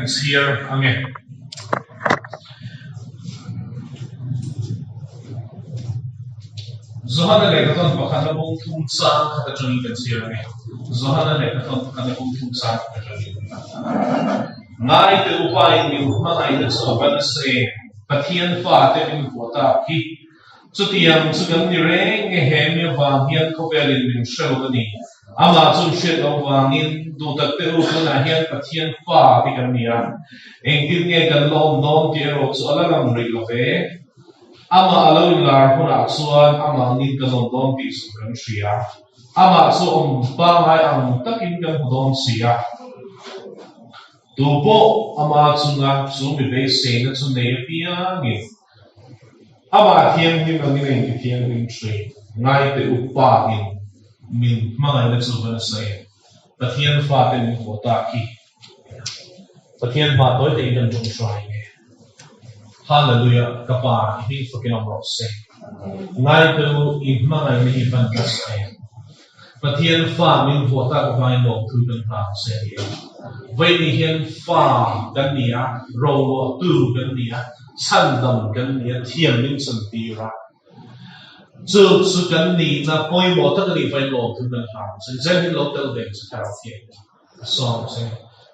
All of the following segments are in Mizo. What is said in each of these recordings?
Kan chhiar ang e. Johana lehkhathawn pakhatna bung thum chang khat atangin kan chhiar ang e. Johana lehkhathawn pakhatna bung thum chang khat atangin. Ngai te upa in min hmangaihna chu a va nasa em? Pathian fate min vuah tak hi. Chutiang chu kan ni reng e, he mi avang hian khawvelin min hre lo a ni. Amah chu hriat loh vangin duhtak te u tunah hian Pathian fa te kan ni a, engtin nge kan la awm dawn tih erawh chu a la lang rih lo ve. Amah a lo inlar hunah chuan amah angin kan awm dawn tih zawng kan hria. Amah chu awm pangngai ang takin kan hmu dawn si a. Tu pawh ama chunga chu mi beiseina chu nei apiangin Amah thianghlim angin a inti thianghlim thin. Ngaite upa in min hmangaihna chu va nasa em? Pathian fate min haw tak hi Pathian hma tawi te in kan ṭawng hrai nge? Hallelujah ka pa i hming fakin awm rawh se. Ngaite u i hmangaihna hi van nasa em? Pathian fa min vuah tak avangin lawmthu kan hlang se a ni a. Vawiin hian fa kan ni a, roluahtu kan ni a, chhandam kan ni a, thiam min chantir a. Chu chu kan nihna pawimawh tak a nih vawiin lawmthu kan hlang se. Zen hi lo tel ve chu thlarau thiam a sawm se.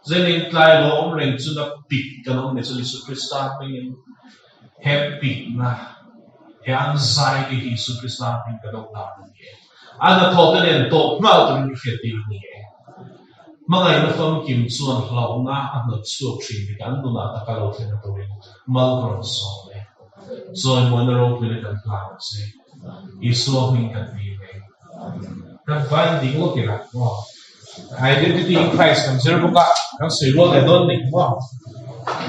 Zenin tlai lo awm reng chu na pik kan awm leh chuan Isu Krista hmingin he pikna, he anxiety hi Isu Krista hming kan awm dan a ni e. A hnathawh te nen tawp nghal turin i hriat tir a ni e. Hmangaihna famkim chuan hlauhna a hnawt chhuak thin dik an nunah taka lo thlen a turin mal ka rawn sawm e. Chawimuanna ropuina kan hlan ang che. Isua hming kan dil e. Kan vain ding lawk ila maw? Identity in Christ kan zir bawk a, kan sawi rual leh dawn nih maw?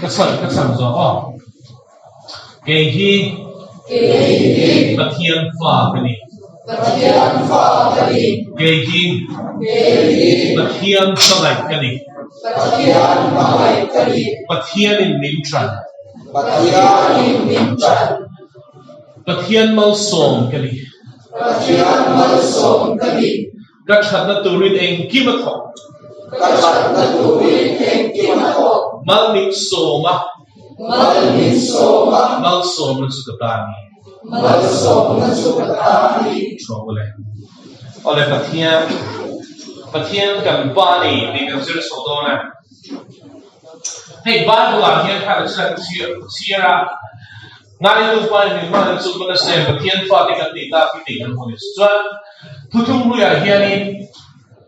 Ka chhan ka chhan zawh aw. Kei hi Pathian fa ka ni. Kei hi Pathian hmangaih ka ni. Pathianin min ṭan. Pathian malsawm ka ni. Ka ṭhatna turin engkim a thawk. Mal min sawm a. Malsawmna chu ka ta a ni. Tha ule. Awle Pathian, Pathian kan Pa a ni tih kan zir chho dawn a. Hei Bible ah hian kha ka chhiar a, Ngaitu pa in min hmanna chu ka nasa em, Pathian fate kan tih tak hi tih kan hmu a ni. Chuan thuthung hluiah hianin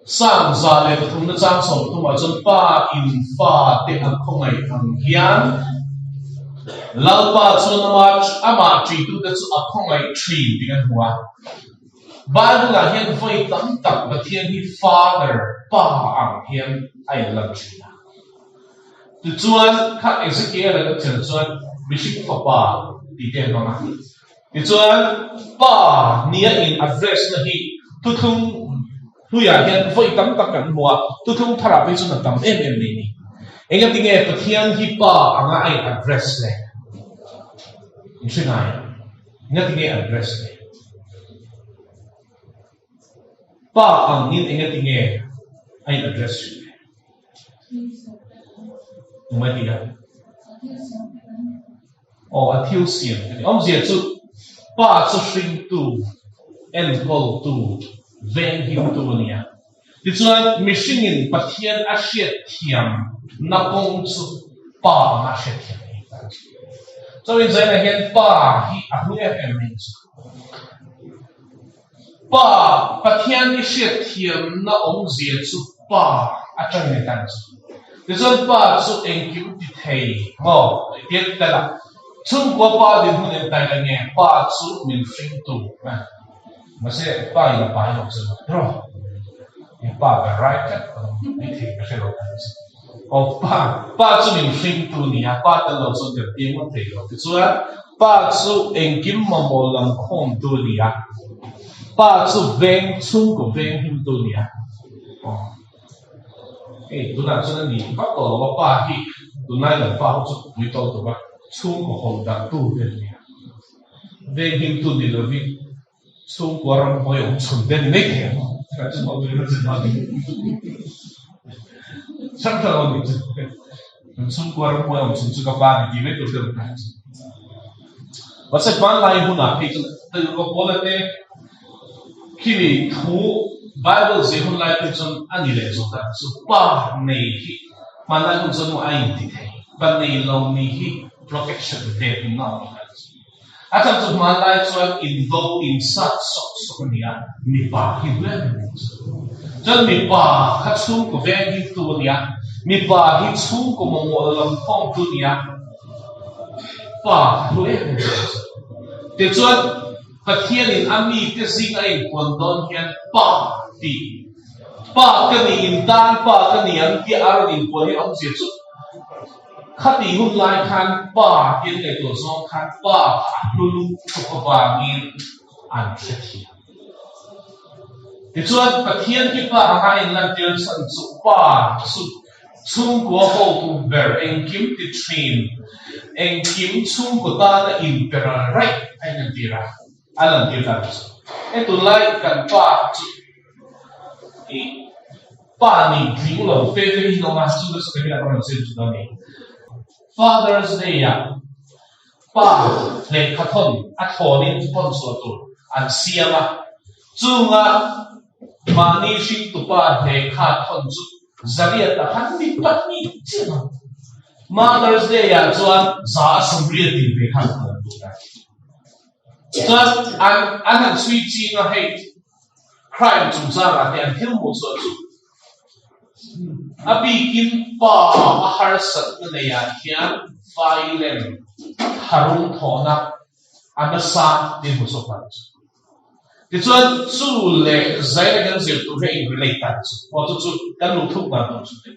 Psalm 103 na chang 30 ah chuan Pa in fate a khawngaih ang hian Lalpa chuan ama amah ṭitute chu a khawngaih ṭhin tih kan hmu a. Bible ah hian vawi tam tak Pathian hi Father, Pa ang hian a inlan ṭhin a. Tichuan kha Ezekiel a kan chen chuan mihring fapa tih te an hmang a. Tichuan Pa nia in address na hi thuthlung hluiah hian vawi tam tak kan hmu a, thuthlung tharah phei chuan a tam em em mai a ni. Engatinge Pathian hi Pa anga a in address le? In hre ngai em? Engatinge address le? Pa angin engatinge a in address thin le? Tumai ti a? Aw, a thil siam ka ni. Awmzia chu Pa chu hringtu, enkawltu, venghimtu a ni a. Tichuan, mihringin Pathian a hriatthiam na kawng chu Pa anga a hriatthiam a ni. Chuan Zaina hian Pa hi a hlu em em mai chu. Pa, Pathian i hriatthiamna awmzia chu Pa atang in tan chu. Tichuan Pa chu engkim ti thei maw? Tiang ti tel a, chhungkua Pa dinhmun en tai la nge Pa chu min hringtu a? Mahse Pa in a pai lo chu ro. I pa ber rai tlat ka lo ni thei ka hre lo tan chu. Aw Pa, Pa chu min hringtu ni a, Pa tel lo chuan kan piang ngawt thei lo. Tichuan Pa chu engkim mamawh lam khawmtu a ni a, Pa chu veng chhungkaw veng himtu a ni a. Aw, hei tunah chuan a ni vak tawh lo a, Pa hi tunlai kan pa ho chu pui tawh tawh a, chhungkaw haw darhtu te a ni a. Veng himtu ni lovin Chhungkua ramhuai awm chhun te ni mai thei ang. Chhang thang awm ni chu. Kan chhungkua ramhuai awm chhun chu ka pa ni tih mai tur te an hre. Mahse hmanlai hunah phei chuan Paula te khimi thu Bible zir hun lai phei chuan a ni leh zawk a, chu pa nei hi hmanlai hun chuan a inti thei, pa nei lo ni hi protection ve tumna a awm a. A chhan chu hmanlai chuan indo insat sawk sawk a ni a, mipa hi ber a ni. Chuan mipa kha chhungkaw veng hi tu a ni a, mipa hi chhungkaw mamawh lam khawmtu a ni a, pa kha hlu em em a ni. Tichuan Pathianin a mite zing a inpuan dawn hian pa tih, pa ka ni intan pa ka ni ang tih a rawn inpuan hi awmzia chu, Khatih hun lai khan pa hian ngaihtuah zawng khan pa kha a hlu lutuk avangin an hrethiam. Tichuan, Pathian hi pa anga a inlantir chhan chu pa chu chhungkua hotu ber engkim ti thin, engkim chhungkaw tana inper raih a inlantir a, a lantir dan chu. Hei tunlai kan pa chu i. Pa nih tling lo fe fe hi hlawm a, chu te chu ka hian a rawn zir chu dawn ni. Father's Day ah pa lehkha thawn a thlawnin thawn chhuah tur an siam a, chunga mahni hringtupa lehkha thawn chu zariat a khan mi pahnih chiah a. Mother's Day ah chuan za a 80 in ve khan thawn tur a. Chuan an an han chhui ching a hei Crime chungchangah te an thil hmuh chhuah chu a bikin pa a harsatna neiah hian violent tharum thawhna a nasa tih hmuh chhuak nghal chu. Tichuan chu leh zaina kan zir tur hi a in relate ta chu aw chu chu kan luh thuk dan tur chu tih.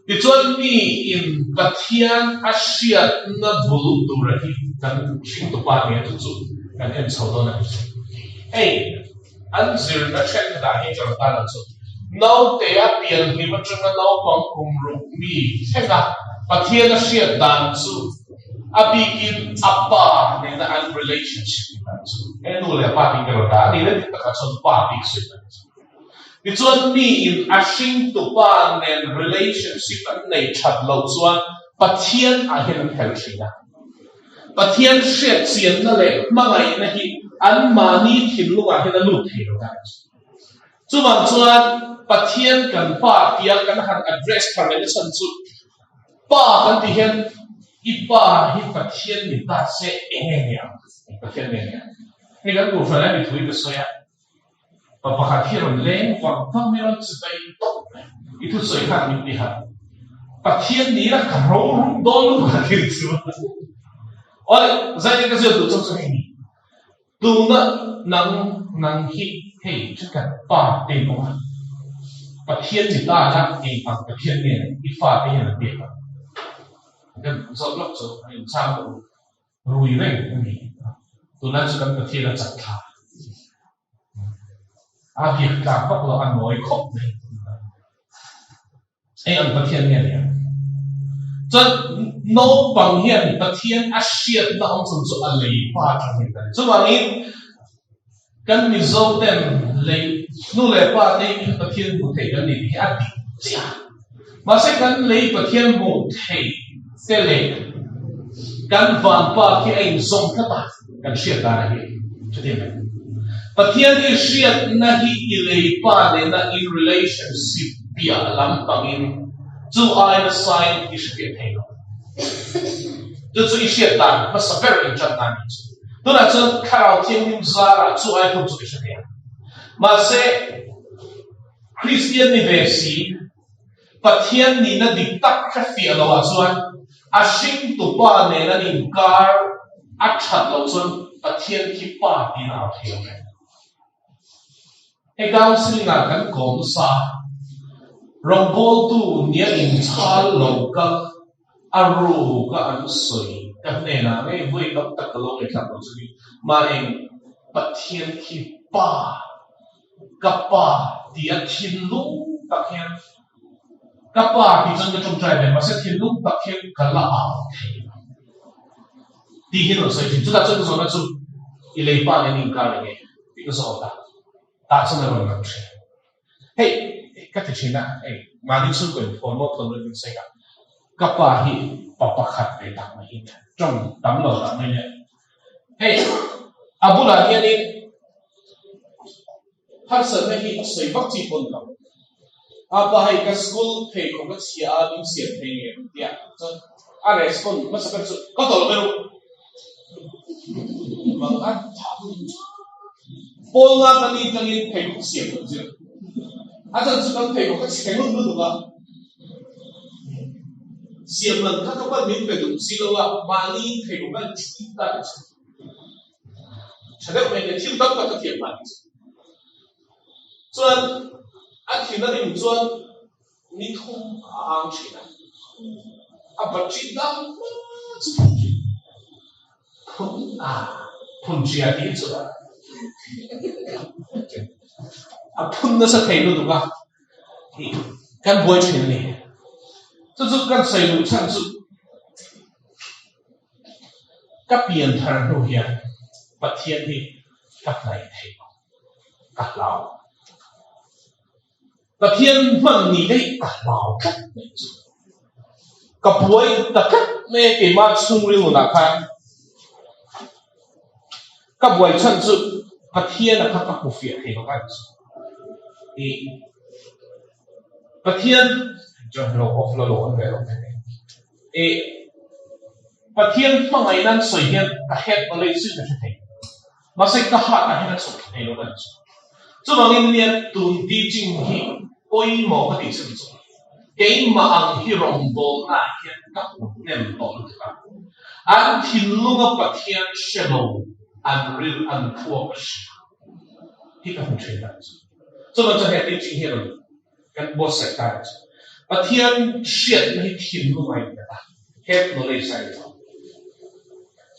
Tichuan mi in Pathian a hriatna bul tura hi kan hringtupa nia chu chu kan en chho dawn a ni. Hei an zirna thenkhatah hian ka rawn tan ang chu. Naute a pian hlim atanga naupang kum ruk mi thlenga Pathian a hriat dan chu a bikin a pa nena an relationship ni dan chu. He nu leh pa tih ka rawn dah a ni le dik takah chuan pa bik sawi dan chu. Tichuan miin a hringtupa nen relationship an nei that loh chuan Pathian ah hian an hel thin a. Pathian hriatchianna leh hmangaihna hi an mahni thinlungah hian a lut thei lo ta. Chuvang chuan Pathian kan Pa tia kan han address thar leh nachhan chu Pa kan tih hian i pa hi Pathian ni ta se eng nge ni ang? Pathian nge ni ang? Hei kan Kohhran ah mi thu hi ka sawi a. Pa pakhat hi rawn leng vang vang mai rawn chi bai tawp mai. I thusawi khan min ti harh. Pathian ni la ka ro rum dawn lutuk a thil chu. Awle, zaite ka ziak duh chauh chu hei ni. Tuna nang nang hi hei thenkhat pa te in awm a. Pathian ni ta la eng ang Pathian nge i fate hian an biak ang. Kan zawt lawk chu an inchhang tawh u. Rui reng a ni. Tunlai chu kan Pathian a chak thla. A biak tlak vak lo, a nawi khawp mai. Hei ang Pathian nge ni ang? Chuan naupang hian Pathian a hriatna awm chhun chu a lei pa atang hian kan ni. Chuvangin kan Mizo ten lei nu leh pa te hi Pathian hmuh theih kan ni tih hi a dik chiah. Mahse kan lei Pathian hmuh theih te leh kan vanpa khi a inzawm tlat a, kan hriat dan a hi chuti mai. Pathian hi hriatna hi i lei pa nena in relationship piah lampangin chu ai nasain i hrefiah thei lo. Chu chu i hriat dan hmasa ber inṭan dan ni chu. Tunah chuan Thlarau Thianghlim zarah chu ai hun chu i hre thei ang. Mahse Kristian ni ve si, Pathian nihna dik tak hre fiah lo ah chuan a hringtupa nen an inkar a that loh chuan Pathian khi pa tiin a au thei lo reng. Hei counselling ah kan kawm nasa a, rawngbawltu nia inchhal lo kal a ruk a an sawi ka hnenah ngei vawi tam tak ka lo ngaihthlak lo chu ni maheng Pathian khi pa Ka pa tia thinlung tak hian ka pa tih chuan ka tawngtai ve mahse thinlung tak hian ka la au thei lo tih hi rawn sawi thin. Chutah chuan ka zawhna chu i lei pa nen inkar eng nge tih ka zawt a, tah chuan a rawn lang thin. Hei ka ti thin a, hei mahni chhungkaw in phone maw phone rawn in sawi ka. Ka pa hi pa pakhat ve tak mai hi nia, tawng tam lo tak mai nia. Hei, a bulah hianin harsatna hi a sawi vak chi pawh ni lo. A pa hei ka school pheikhawk a chhia a, min siam thei nge ang tia chuan a response hmasa ber chu ka tawlh ber u. Mang a tha. Pawl nga ka ni tangin pheikhawk siam kan zir. A chan chu kan pheikhawk a chhe ngut lutuk a. Siam man kha ka pan min pe duh si lo a, mahni pheikhawk a inchhung ta ni chu. Tha deuh mai nia, thil tam tak ka thiam hman ni chu. Chuan a thin a rim chuan ni thum a ang thin a, a battery dang hma chu phun thin. Phun a, phun ṭia tih chu a phun nasa thei lutuk a, kan buai thin a ni. Chu chu kan sawi luh chhan chu Ka pian thar hnu hian Pathian hi ka hnaih thei lo, ka hlau. Pathian hman ni daih ka hlau tlat mai chu. Ka buai ta tlat mai a keimah chhungril nunah khan. Ka buai chhan chu Pathian a kha ka hmu fiah thei lo a ni chu. I Pathian chuan lo off la lo on ve lo mai mai. I Pathian hmangaihna an sawi hian ka head knowledge chu ka hre thei. Mahse ka heart ah hian a chhuk thei lo a ni chu. Chuvangin nia tun teaching hi pawimawh ka tih chhan chu keimah ang hi rawngbawlna ah hian ka hmu hnem tawh lutuk a. An thinlunga Pathian hre lo an ril an phuak a hria hi ka hmu thin a ni chu. Chuvang chuan he teaching hi a rawn Kan buatsaih ta chu Pathian hriatna hi thinlung a innghat a, head knowledge a innghat.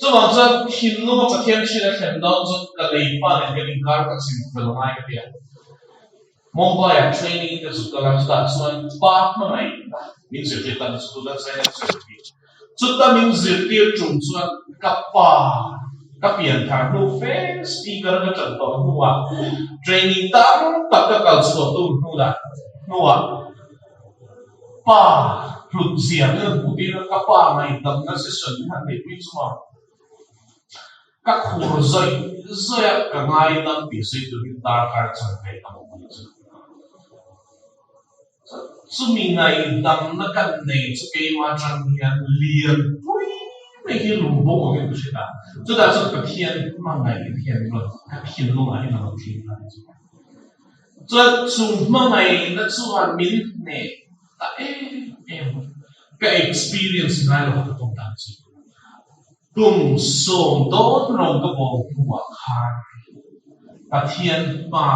Chuvang chuan thinlunga Pathian hriat a thlen dawn chuan ka leipa nen kan inkar ka chim fel ngai ka ti a. Mumbai-ah training ka zuk kal a, chutah chuan pa hmangaihna min zirtir ta chu tuna China zirtir. Chuta min zirtir tum chuan ka pa ka pian thar hnu fe speaker ka ṭan tawh hnuah training tam tak ka kal chhuah tur hnuah hnuah pa hlut zia min rawn hmuh tir a, ka pa ngaihdamna session min han neihpui chunga ka khur zawih zawih a ka ngaidam tih sawi turin darkar chanve ka hmuh mai chu. Chumi ngaihdamna kan nei chu keimah atang hian lian pui mai hi lung bawk awmin ka hre ta. Chutah chuan Pathian hmangaih hian rawn ka thinlungah hian a rawn thleng ta a ni chu. Chuan chung hmangaihna chuan min hneh ta em em a, ka experience ngai lo ka tawn dan chu. Kum 10 dawn rawng ka bawm hnuah khan Pathian hma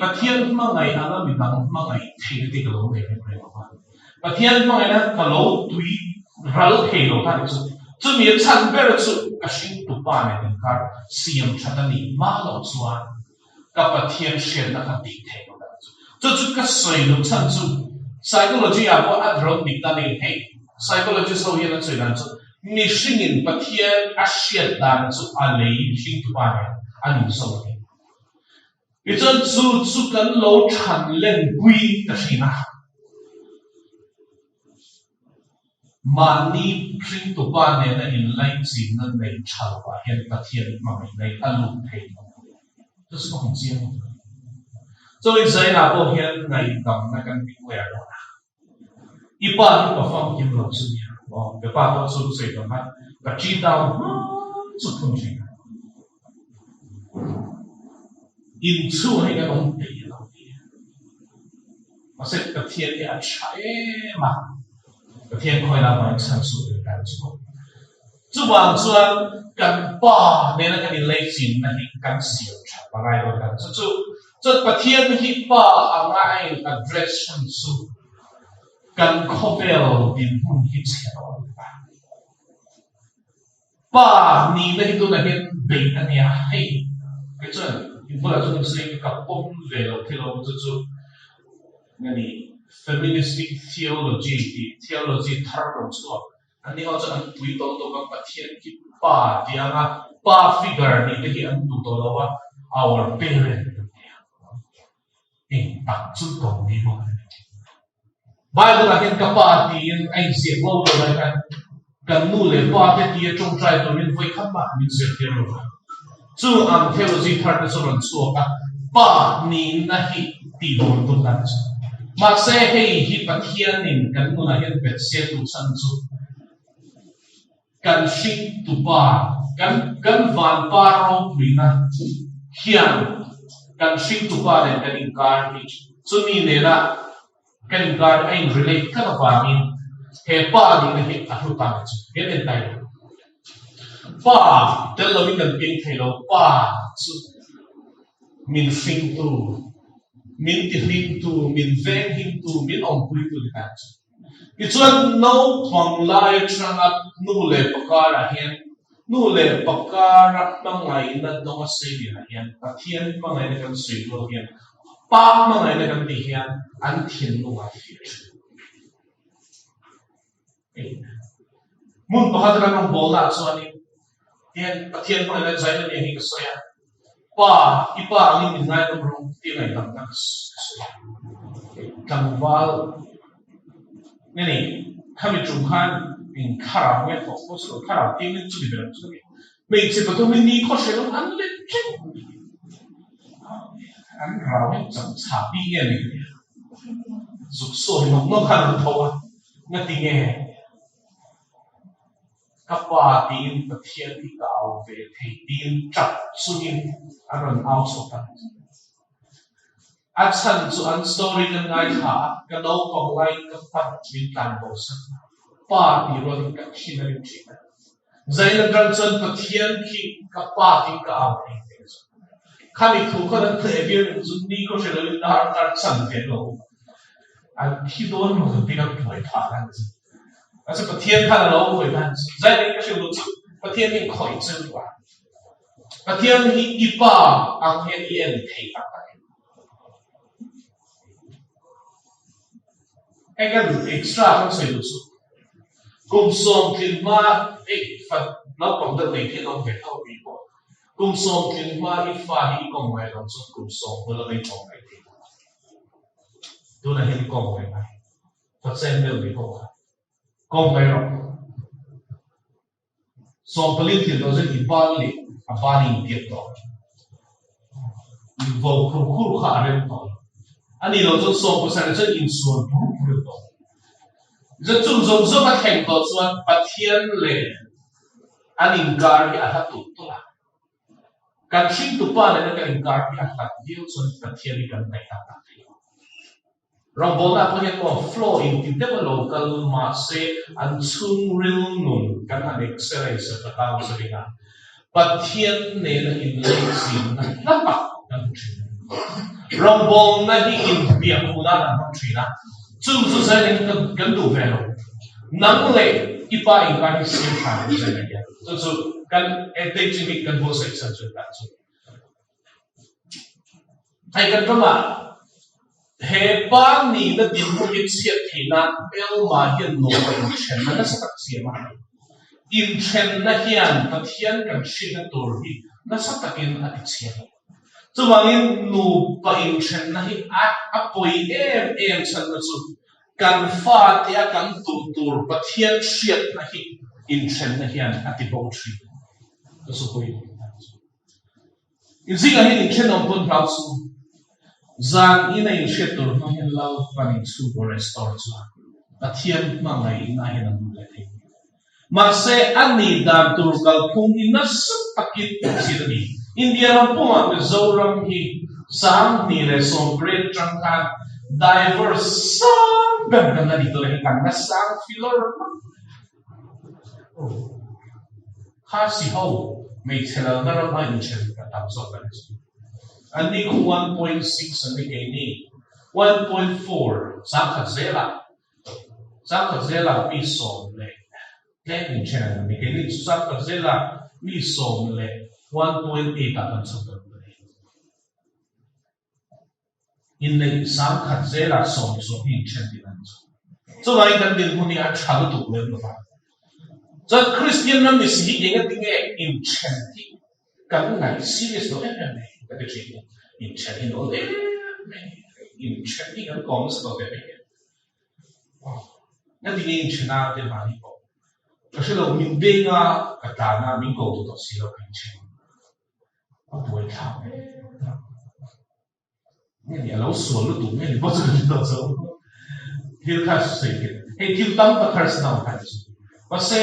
Pathian hmangaih anga midang hmangaih theihna te ka lo nei reng reng lo a. Pathian hmangaihna ka lo tui ral thei lo kha ni chu. Chumi a chhan ber chu ka hringtupa nen inkar siam that a nih hma loh chuan ka Pathian hriatna kha tih theih lo dan chu. Chu chu ka sawi loh chhan chu psychology ah pawh a rawn dik ta ni. Hei psychologist ho hian an sawi dan chu mihringin Pathian a hriat dan chu a lei hringtupa nen a nin zawk a ni. Tichuan chu chu kan lo than lenpui ta thin a. Mahni hringtupa nena inlaichinna nei tha lovah hian Pathian hmangaihna hi a lut thei lo. Chu chu ka hmu chiang lo. Chuan Zaina pawh hian ngaihdamna kan declare dawn a. I pa hi pa famkim lo chu nia. Aw, ka pa pawh chu sawi dawn khan ka ṭi down hma chu phun thin a. Inchhung hi kan awm thei lo ti. Mahse Pathian hi a tha em a, Pathian khawi lah hmangin chhan suh tih kan chu. Chuvang chuan kan pa nena kan inleichinna hi kan siam that a ngai dawn kan chu chu. Chuan Pathian hi pa anga a in address chhan chu kan khawvel dinhmun hi chhe tawh a ni ta. Pa nihna hi tunah hian beih a nia, hei kei chuan in bulah chuan in sawi ka pawm ve lo thil awm chu chu nge ni feministic theology tih theology thar rawn chhuak an ni ho chuan an pui tawh tawk a Pathian hi pa tih anga pa figure nih te hi an duh tawh lo a our parent an ti a, eng tak chu tawng ni maw? Bible ah hian ka pa tiin a inziak lo lo lai khan kan nu leh pa te tia tawngtai turin vawi khat mah min zirtir lo va. Chu ang theology thar te chu rawn chhuak a, pa nihna hi tih dawn tum dan chu. Mahse hei hi Pathianin kan nunah hian bet se duh chhan chu Kan hringtupa, kan kan vanpa ropuina hian kan hringtupa nen kan inkar hi chumi nena kan inkar hi a in relate tlat avangin he pa nihna hi a hlu ta chu hian en tai lo. Pa tel loin kan ping thei lo, pa chu min hringtu, min tihlimtu, min venghimtu, min awmpuitu ni ta chu. Tichuan, naupang lai atanga nu leh pa karah hian nu leh pa kara hmangaihna dawnga sei lianah hian Pathian hmangaihna kan sawi rual hian pa hmangaihna kan tih hian an thinlungah fiah thin. Hmun pakhat kan rawn bawlnaah chuanin hian Pathian hmangaihna zaina nia hi ka sawi a, Pa, i pa angin min ngaidam rawh tih ngaihdamna ka sawi a. Tlangval nge ni, khami tum khan eng thlarau nge thawk pawh chu lo, thlarau tingin chumi ber chu ka ni. Hmeichhe pathumin ni khaw hre lo an let teuh an rau hi chang chhah bik nge ni ka ti a, zuk sawi nawk nawk khan an tho a. Ngati nge ka pa tiin Pathian hi ka au ve thei tiin tap chungin a rawn au chhuak ta. A chhan chu an story kan ngaithla a, ka naupang laiin ka pan min tlan bo sak a, pa tih rualin ka thin a rim thin a. Zain atang chuan Pathian khi ka pa tiin ka au thei tih a zawh. Khami thu khan an hneh viau in chu ni khaw hre loin dar kar chan ve lo. An thi dawn lo zan tiin an buai phah dan chu. Mahse Pathian khan a lo buai dan chu. Zain in ka hrilh duh chu Pathian hi khawih chu a. Pathian hi i pa ang hian i en thei tak tak em? Hei kan extra kan sawi duh chu. Kum sawmtlin hma hei fa naupang deuh nei theih awm ve tho mi pawh kum sawmtlin hma i fa hi i kawng ngai lo chuan kum sawm hnu lamah i kawng ngai thei lo. Tunah hian i kawng ngai ngai. Fa chen deuh ni pawh kha kawng ngai rawh. Sawmpalin thil tawh chuan i ban leh a ban i intiat tawh. In vo khur khur kha a rem tawh lo. A nih loh chuan sawmpasarih chuan insual bur bur tawh. Chuan chung zawng zawng a thleng tawh chuan Pathian leh an inkar hi a hla tulh tulh a. Kan hringtupa nena kan inkar hi a hlat viau chuan Pathian hi kan hnaih tak tak thei lo. Rawngbawlna pawh hian aw flow in ti deuh a lo kal mahse an chhungril nun kan han x-ray sa ta kau sa ring a, Pathian nena inleizinna hla tak kan hmu thin. Rawngbawlna hi inbiak hmuh nan an hmang thin a, chung chu zaileng kan duh ve lo. Nang leh i pa inkar hi siam tha lo zaileng hian chu chu kan teaching hi kan buatsaih chhan chu tan chu. Hei kan ramah he pa nihna dinhmun hi chhiat theih nan hmelma hian nupa inthenna nasa tak siam a. Inthenna hian Pathian kan hriatna tur hi nasa takin a tichhiat a. Chuvangin nupa inthenna hi a a pawi em em chhanna chu kan fate a kan tum tur Pathian hriatna hi inthenna hian a tibo thin. Ka sawi I zingah hian inthenawm pawn hlau chu zan ina inhriat tur hmang hian Lalpan inchhungkaw restore chuan Pathian hmangaihna hian a lut leh thei. Mahse a nih dan tur kalphung hi nasa takin chhit a ni. India ram pumah Mizoram hi 2018 atang khan diverse sang ber kan la ni tawh hi kan la sang filawr mak. Khasi ho hmeichhe lalna rama inthen a tam zawk a ni chu. An ni khu 1.6 an ni keini 1.4 sangkhat zelah sangkhat zelah mi sawm leh tlem inthen an ni keini chu sangkhat zelah mi sawm leh 1.8 ah kan chho ta a ni. Inneih sangkhat zelah sawm chu hi inthen tih an chu. Chuvangin kan dinhmun hi a tha lutuk lem lo va. Chuan Kristian ram ni si hi engati nge inthen hi kan ngaih serious lo em em mai ka ti thin. Inthen hi nuam em mai. Inthen hi kan kawm nasa tawh ve mai. Nga ti nge inthen a te mahni pawh ka hre lo, min beng a, ka tlan a, min ko duh tawh si lo ka inthen. A buai thlak em a. Nge ni a lo sual lutuk nge ni pawh chu ka hre lo zo. Thil kha sawi theih hei thil tam tak harsatna awm kha ni chu. Mahse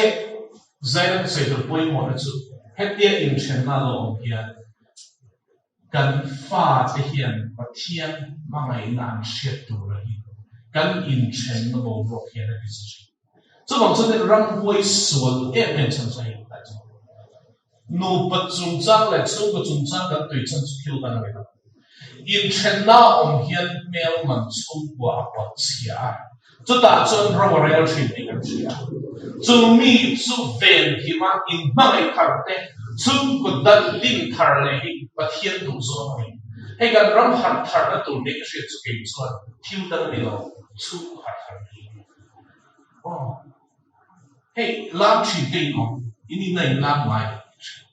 Zaina ka sawi tur pawimawhna chu hetia inthenna a lo awm hian Kan fate hian Pathian hmangaihna an hriat tur a hi kan inthenna boruak hian a ti sa thin. Chuvang chuan ramhuai sual em em chhan chu hei tlai chu nupa chungchang leh chhungkaw chungchang kan tui chhan chu thil dang a ni lo. Inthenna a awm hian hmel man chhungkua a pawt chhia a, chutah chuan ro a rel thin tih kan hria. Chu mi chu venhima inhmangaih thar te, chhungkaw dan din thar leh hi Pathian duh zawng a ni. Hei kan ram harh tharna tur nih ka hriat chu kei chuan thil dang a ni lo, chhungkaw harh thar hi. Aw, hei lam thin te in awm, in inna in lam ngai lo tih ka hria.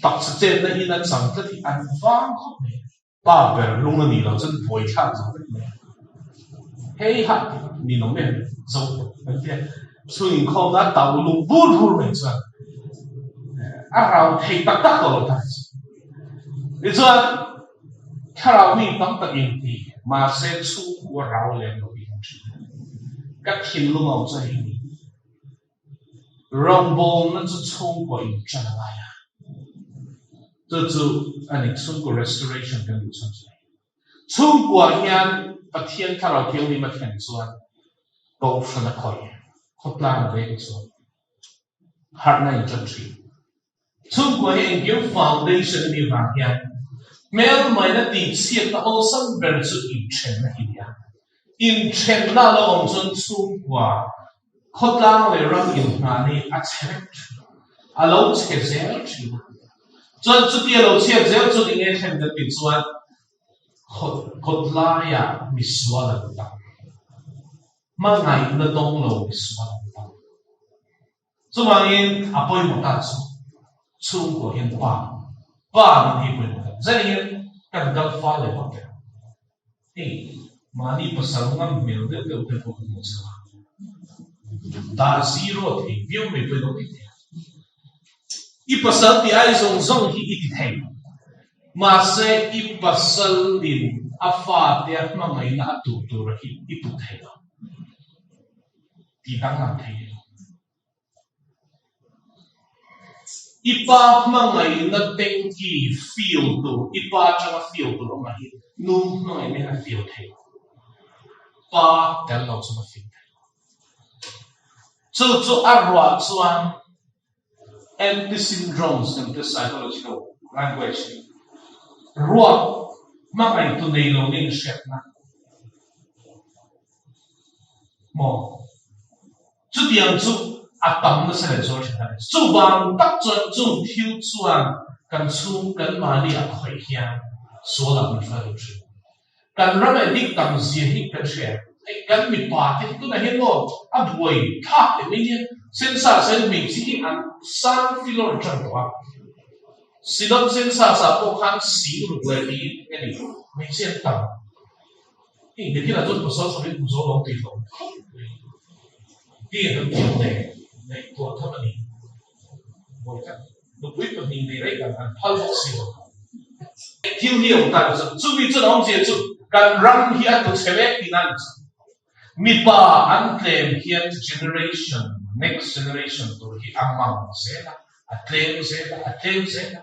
Taksa chetna in a chang tlat hi an vang khawp mai. Pa ber lung a nih loh chuan buai thlak zo vek mai. Hei ha ni lo em zo kan tia chhung inkhawmna a tau lung bur bur mai chuan a rau thei tak tak tawh lo ta chu. Tichuan thlarau mi tam tak in ti mahse chhungkua rau lem lo hi an thin. Ka thinlung a awm chuan hei ni. Rawngbawlna chu chhungkaw in ṭan a ngai a, chu chu a ni chhungkaw restoration kan duh chhan chu a ni. Chhungkua hian Pathian Thlarau Thianghlim a thlen chuan Kohhran a khawih, khawtlang a veng chuan harhna in ṭan ṭhin. Chhungkua hi engkim foundation a nih vang hian hmelmaina tihchhiatna awlsam ber chu inthenna hi a ni a. Inthenna a lo awm chuan chhungkua khawtlang leh ram inhnahna hi a chhe vek thin a, a lo chhe zel thin a. Chuan chuti a lo chhiat zel chuan eng nge thlen kan tih chuan kawtlaiah misual an tam, hmangaihna dawng lo misual an tam. Chuvangin a pawimawh ta chu chhungkaw hian pa, pa nih hi pawimawh ta. Zan hian kan kal fa leh vak teh ang. Hei mahni pasal ngam hmel deuh deuh te pawh kan hmuh chho a. Dah zero thei viau mai pawh i lo ti thei a. I pasal tih ai zawng zawng hi i ti thei. Mahse i pasalin a fate a hmangaihna a tuh tur hi i tuh thei lo. Ti danglam thei lo. I pa hmangaihna tanky fill tur, i pa atanga fill tur awm ah hi nu hmangaihna hian a fill thei lo. Pa tel lo chuan a fill thei lo. Chu chu a ruah chuan Empty syndromes kan ti psychological language ruak hmangaihtu nei lo nih inhriatna maw? Chutiang chu a tam nasa leh zual thin a ni. Chuvang tak chuan chung thil chuan kan chhung kan mahni a khawih hian sual ah min hruai duh thin. Kan ram eh dik tam zia hi kan hria. Hei kan mipa te hi tunah hian maw a buai thlak teh mai nia. Sensa sen hmeichhe hi an sang filawr tan tawh a. Synod census ah pawh khan sing ruk leh tiin nge ni hmeichhe an tam. Hei nitin ah chuan pasal sawi hmu zo lo tih hlawm khawp mai. Ti an thiam leh ngaihtuah tham a ni. Buai tak nupui pahnih nei rei kan an phal bawk si lo. Thil hi a awm ta chu chumi chuan a awmzia chu kan ram hi a tlu chhe mek tihna a ni chu. Mipa an tlem hian generation next generation tur hi a mang zel a, a tlem zel a, a tlem zel a.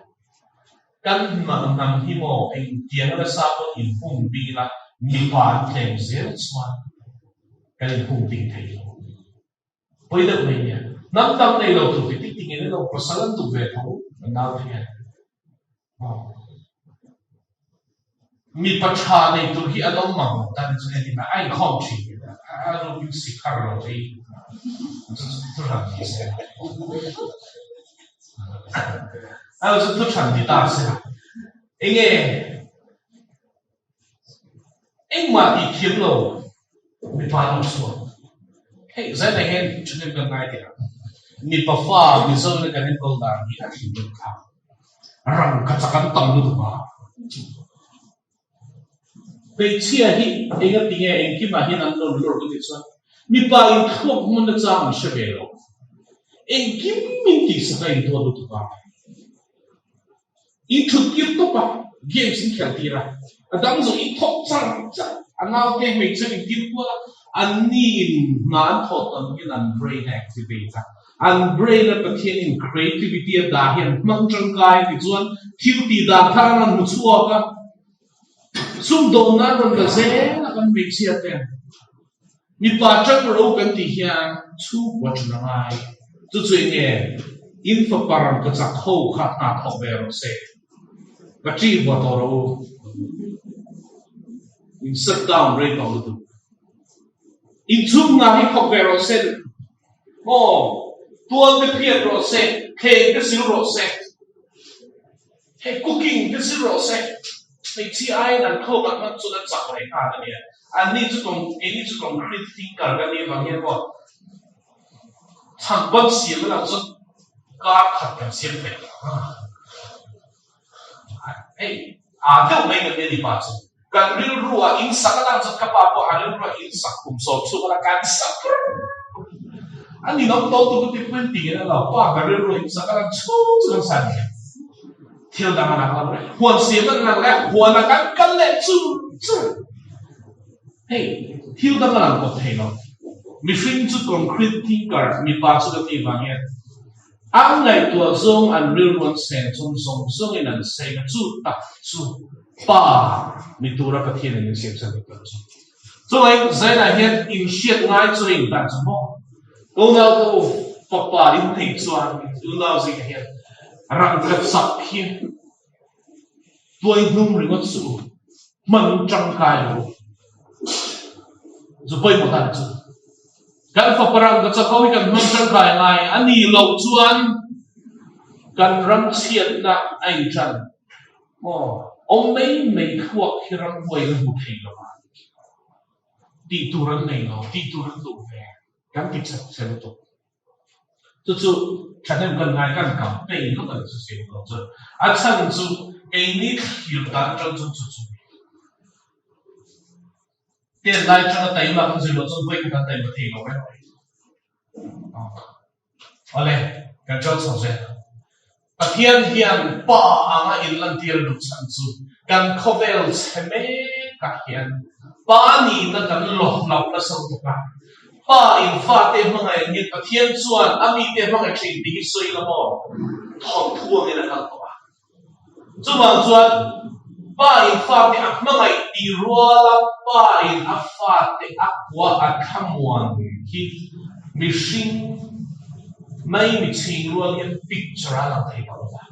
Kan hnam hi maw engtiang nasa pawh inhung bing ila mipa an tlem zel chuan kan inhung bing thei lo. Pawi deuh mai nia. Hnam dang nei lo tur ti tik tingin emaw pasal an duh ve tho an nau te hian. Mipa tha nei tur hi an awm mang lo tan chu entin a inkhawm thin a rukin sikhar lo hi chu thu hran ni se a chu thu hran ni ta se enge Engmah tih thiam lo mipa an awm chhuak. Hei zainah hian thahnem kan ngai teh ang. Mipa fa Mizo ina kan enkawl dan hi a thinrim thlak. Rangkachak an tam lutuk a. Hmeichhia hi enga tinge engkimah hian an rawn lawr ka tih chuan mipa in thluak hmun nachang an hre ve lo. Engkim min tihsak a intuar lutuk a. In thut tir tawp a, games in khelh tir a, a dang zawng in thawk char char a, naute hmeichhe in tir kual a, anni in hna an thawh tam hian an brain a activate a, an brain a Pathian in creativity a dah hian hmang tangkai a tichuan thil tih dan thar an rawn hmu chhuak a, sumdawn nan rawn la zel a kan hmeichhia te. Mipa ṭang ro kan tih hian chhungkua ṭan a ngai. Chu chu eng nge? In fapa ram ka chak ho kha hna thawk ve rawh se. Ka ṭih vuah tawh rawh u. In shut down rei tawh lutuk. In chhung hna hi thawk ve rawh se. Maw? Tual te phiat rawh se, thleng te sil rawh se. Hei cooking te zir rawh se, hmeichhia aiin an thluakah hman chuan a chak reng nghal a nia. Anni chu keini chu concrete thinker kan nih avang hian maw chhangban siam a lang chuan kar khat kan siam thei lo ang a. Hei aa deuh mai kan nia ni pa chu. Kan rilru ah in sak a lang chuan ka pa pawh a rilru ah in sak kum sawm chhung a la kan sak reng. A ninawm tawh tuk a ti pawhin ti ngen a lo pa ka rilru ah in sak a lang chhung chu kan sa ni hian thil dang a lang lo reng. Huan siam a lang leh huan ah kan kal leh chur chur. Hei thil dang a lang kawp thei lo. Mihring chu concrete thinker mipa chu ka ti vang hian An ngaihtuah zawng an rilru an seng chung zawng zawngin an seng a, chu tak chu Pa ni tura Pathianin min siam chhan dik tak chu. Chuvangin Zainah hian inhriat ngai chu a intan chu maw? Ka unau te u, fapa in nei chuan unau zingah hian rangkhat sak hi Tuai hnung ringawt suh u, hman tangkai lo u. Zu pawimawh dan chu kan fapa rangka chak ho hi kan hman tangkai ngai a nih loh chuan kan ram chhiatna a intan maw? Awm mai mai thluak hi ramhuaiin a hmu thei lo a, tih tur an nei lo, tih tur an duh ve, kan ti chat che lutuk. Chu chu thahnem kan ngai kan campaign lawk a ni chu siam lo chuan a chhan chu keini thlir dan atang chuan chu chu tel lai atanga taima kan zir loh chuan vawi khat an taima thei lo reng mai. Awle kan kal chho zel. Pathian hian Pa anga inlantir duh chhan chu kan khawvel chhe mekah hian Pa nihna kan lawh loh nasa lutuk a. Pa in fate hmangaih angin Pathian chuan a mite hmangaih thin tih hi sawi la maw? Thawnthu angin a kal tawh a. Chuvang chuan Pa in fate a hmangaih tih ruala Pa in a fate a kua a thlamuan hi mihring mai mi chhing rual hian picture a lang thei tawh lo va.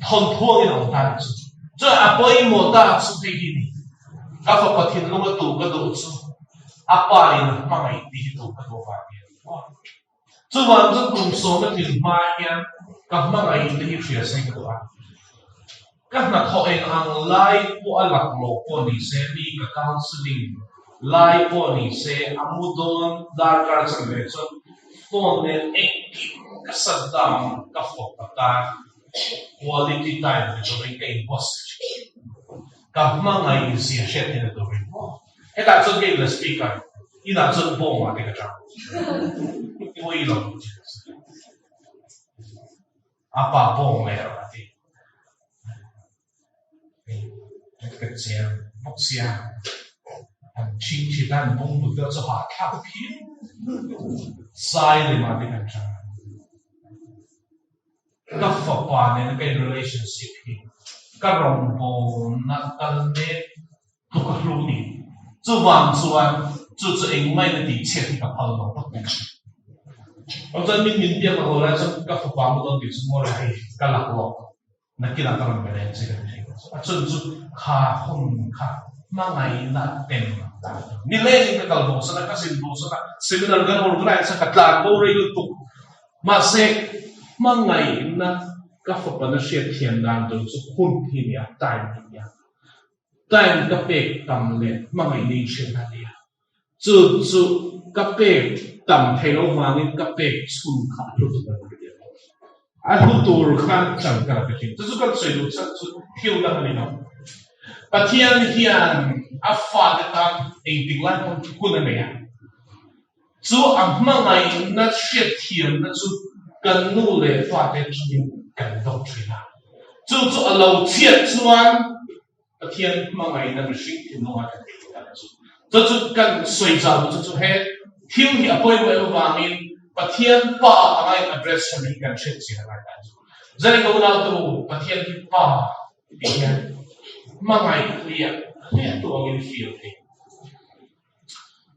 Thawnthu angin a awm ta nih chu. Chuan a pawimawh ta chu hei hi ni. Ka fapa thinlung a tuh ka duh chu a pa in a hmangaih tih hi tuh ka duh avang hian. Chuvang chu kum sawma thil hma hian ka hmangaih te hi hria se ka duh a. Ka hnathawh eng ang lai pawh a laklawh pawh ni se, mi ka counselling lai pawh ni se, a mu dawn darkar chan ve chuan phone nen engkim ka shut down ka fawp ta ta, quality time ni turin ka inbuatsaih thin. Ka hmangaih zia hriat theihna turin maw? Hetah chuan ka inla speaker, inah chuan bawngah te ka chang. Pawih lo. A pa bawng leh rawh a ti. Ka chiang bawk sia. An ching thin a, an bung but deuh chu hahthlak phian. Sai lemah te kan chang. Ka fapa nena ka in relationship hi ka rawngbawlna kal mek tluk a hlu ni. Chuvang chuan chu chu engmah in a tih chhiat hi ka phal lo tak mai. Aw chuan min min biak a haw lai chuan ka fapa mu dawn tih chu maw le hei ka lak lawk nakinah ka rawn be leh ang che ka ti thei lo. A chun chu kha hun kha hmangaihna tem nilengin ka kal bo san a, ka zin bo san a, seminar kan organize a ka tlan bo rei lutuk. Mahse, hmangaihna ka fapana hriat thiam dan tur chu hun hi a ni a, time hi a ni a. Time ka pek tam leh hmangaihna inhriatna a ni a. Chu chu ka pek tam thei lo vangin ka pek chhun kha a hlu tur a ni tih a ni. A hlu tur khan chan ka la pe thin. Chu chu kan sawi duh chhan chu thil dang a ni lo. Pathian hian a fate tan engtik lai pawn hun a nei a. Chu a hmangaihna hriatthiamna chu kan nu leh pate atangin kan dawk thin a. Chu chu a lo chhiat chuan Pathian hmangaihna mihring thinlunga kan tih tak chu. Chu chu kan sawi zau chu chu he thil hi a pawimawh em avangin Pathian Pa anga in address than hi kan hriat chian a ngai ta chu. Zani ka unautu Pathian hi Pa tih hian hmangaih hliah hliah tu angin feel thei.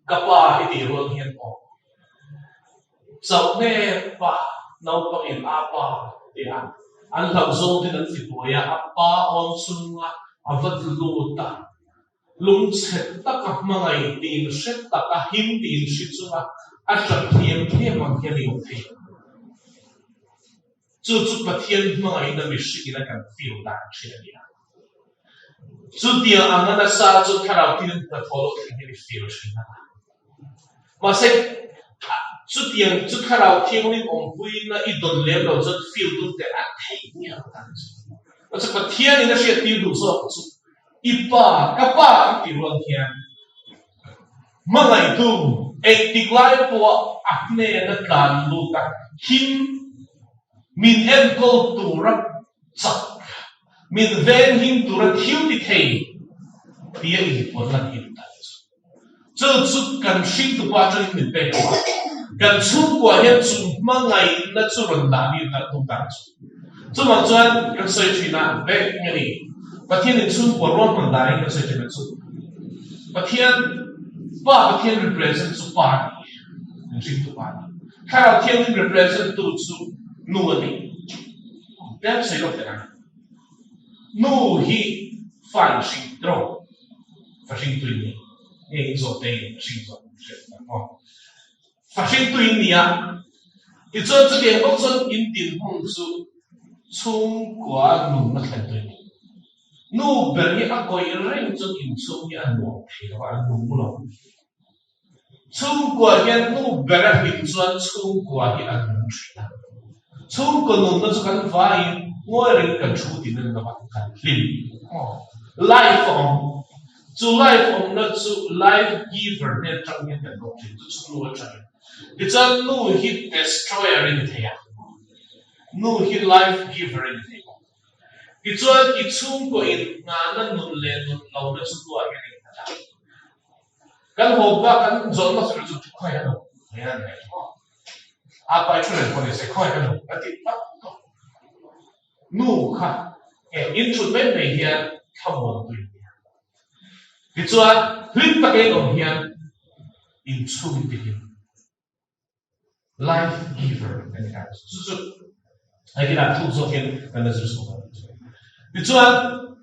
Ka pa i tih rual hian aw chauh hnep pa naupangin a pa ti a, an hlauh zawng ten an ti buai a, a pa awm chunga a va tlu lut a, lungchhe taka hmangaih tiin hre taka him tiin hri chunga a tap thiam thiam ang hian i awm thei. Chu chu Pathian hmangaihna mihringin a kan feel dan thin a ni a. Chutiang anga nasa chu thlarau thil hnathawh loh thleng hian i feel thin a. Mahse, chutiang chu thlarau thianghlim awmpuina i dawn lem lo chuan feel tum teh a theih miah lo dan chu. Mahse, Pathianin a hriattir duh zawk chu i pa, ka pa kan tih rual hian Hmangaihtu, engtik lai pawha a hnena tlan lut a, him min enkawl tura chak, min venghim tura thil ti thei tia inpuan lan hi duh ta chu. Chu chu kan hringtupa atangin min pek lo a, kan chhungkua hian chu hmangaihna chu rawn dah ni ta duh ta chu. Chuvang chuan kan sawi thin a, vek nge ni? Pathianin chhungkua ruahman dahin kan sawi thin a chu. Pathian, Pa Pathian represent chu Pa a ni, mihringtu Pa a ni. Thlarau Thianghlim represent tu chu Nu a ni. Tlem sawi lawk teh ang. Nu hi fa in hring tawh, fa hringtu in ni. Nge in zawh te in hring zawh hriat ang aw. Fa hringtu in ni a, tichuan chutiang bawk chuan in dinhmun chu chhungkua nunna thlentu in ni. Nu ber hi a kawih reng chuan inchhung hi a nuam thei lo a, a nung lo. Chhungkua hian nu ber a hlim chuan chhungkua hi a nung thin a. Chhungkaw nunna chu kan vaiin ngawi rengin kan thu tin a ni lo a, kan hlim. Life a awm. Chu life awmna chu life giver hnen atang hian kan bawk thin, chu chu nu atangin. Tichuan nu hi destroyer i ni thei a, nu hi life giver i ni thei bawk. Tichuan i chhungkaw in nghahna nun leh nun lohna chu nuah hian i nghat a. Kan haw bak kan zawh hmasa ber chu khawi an awm? Khawi an awm? A pai thu reng pawh ni se khawi an awm? A ti tak tawh. Nu kha he in thut mai mai hian thlamuan tui a nia. Tichuan hlim taka in awm hian inchhung tihin life giver a ni ta. Chu chu hei thuk zawkin kan la zir chho dawn. Tichuan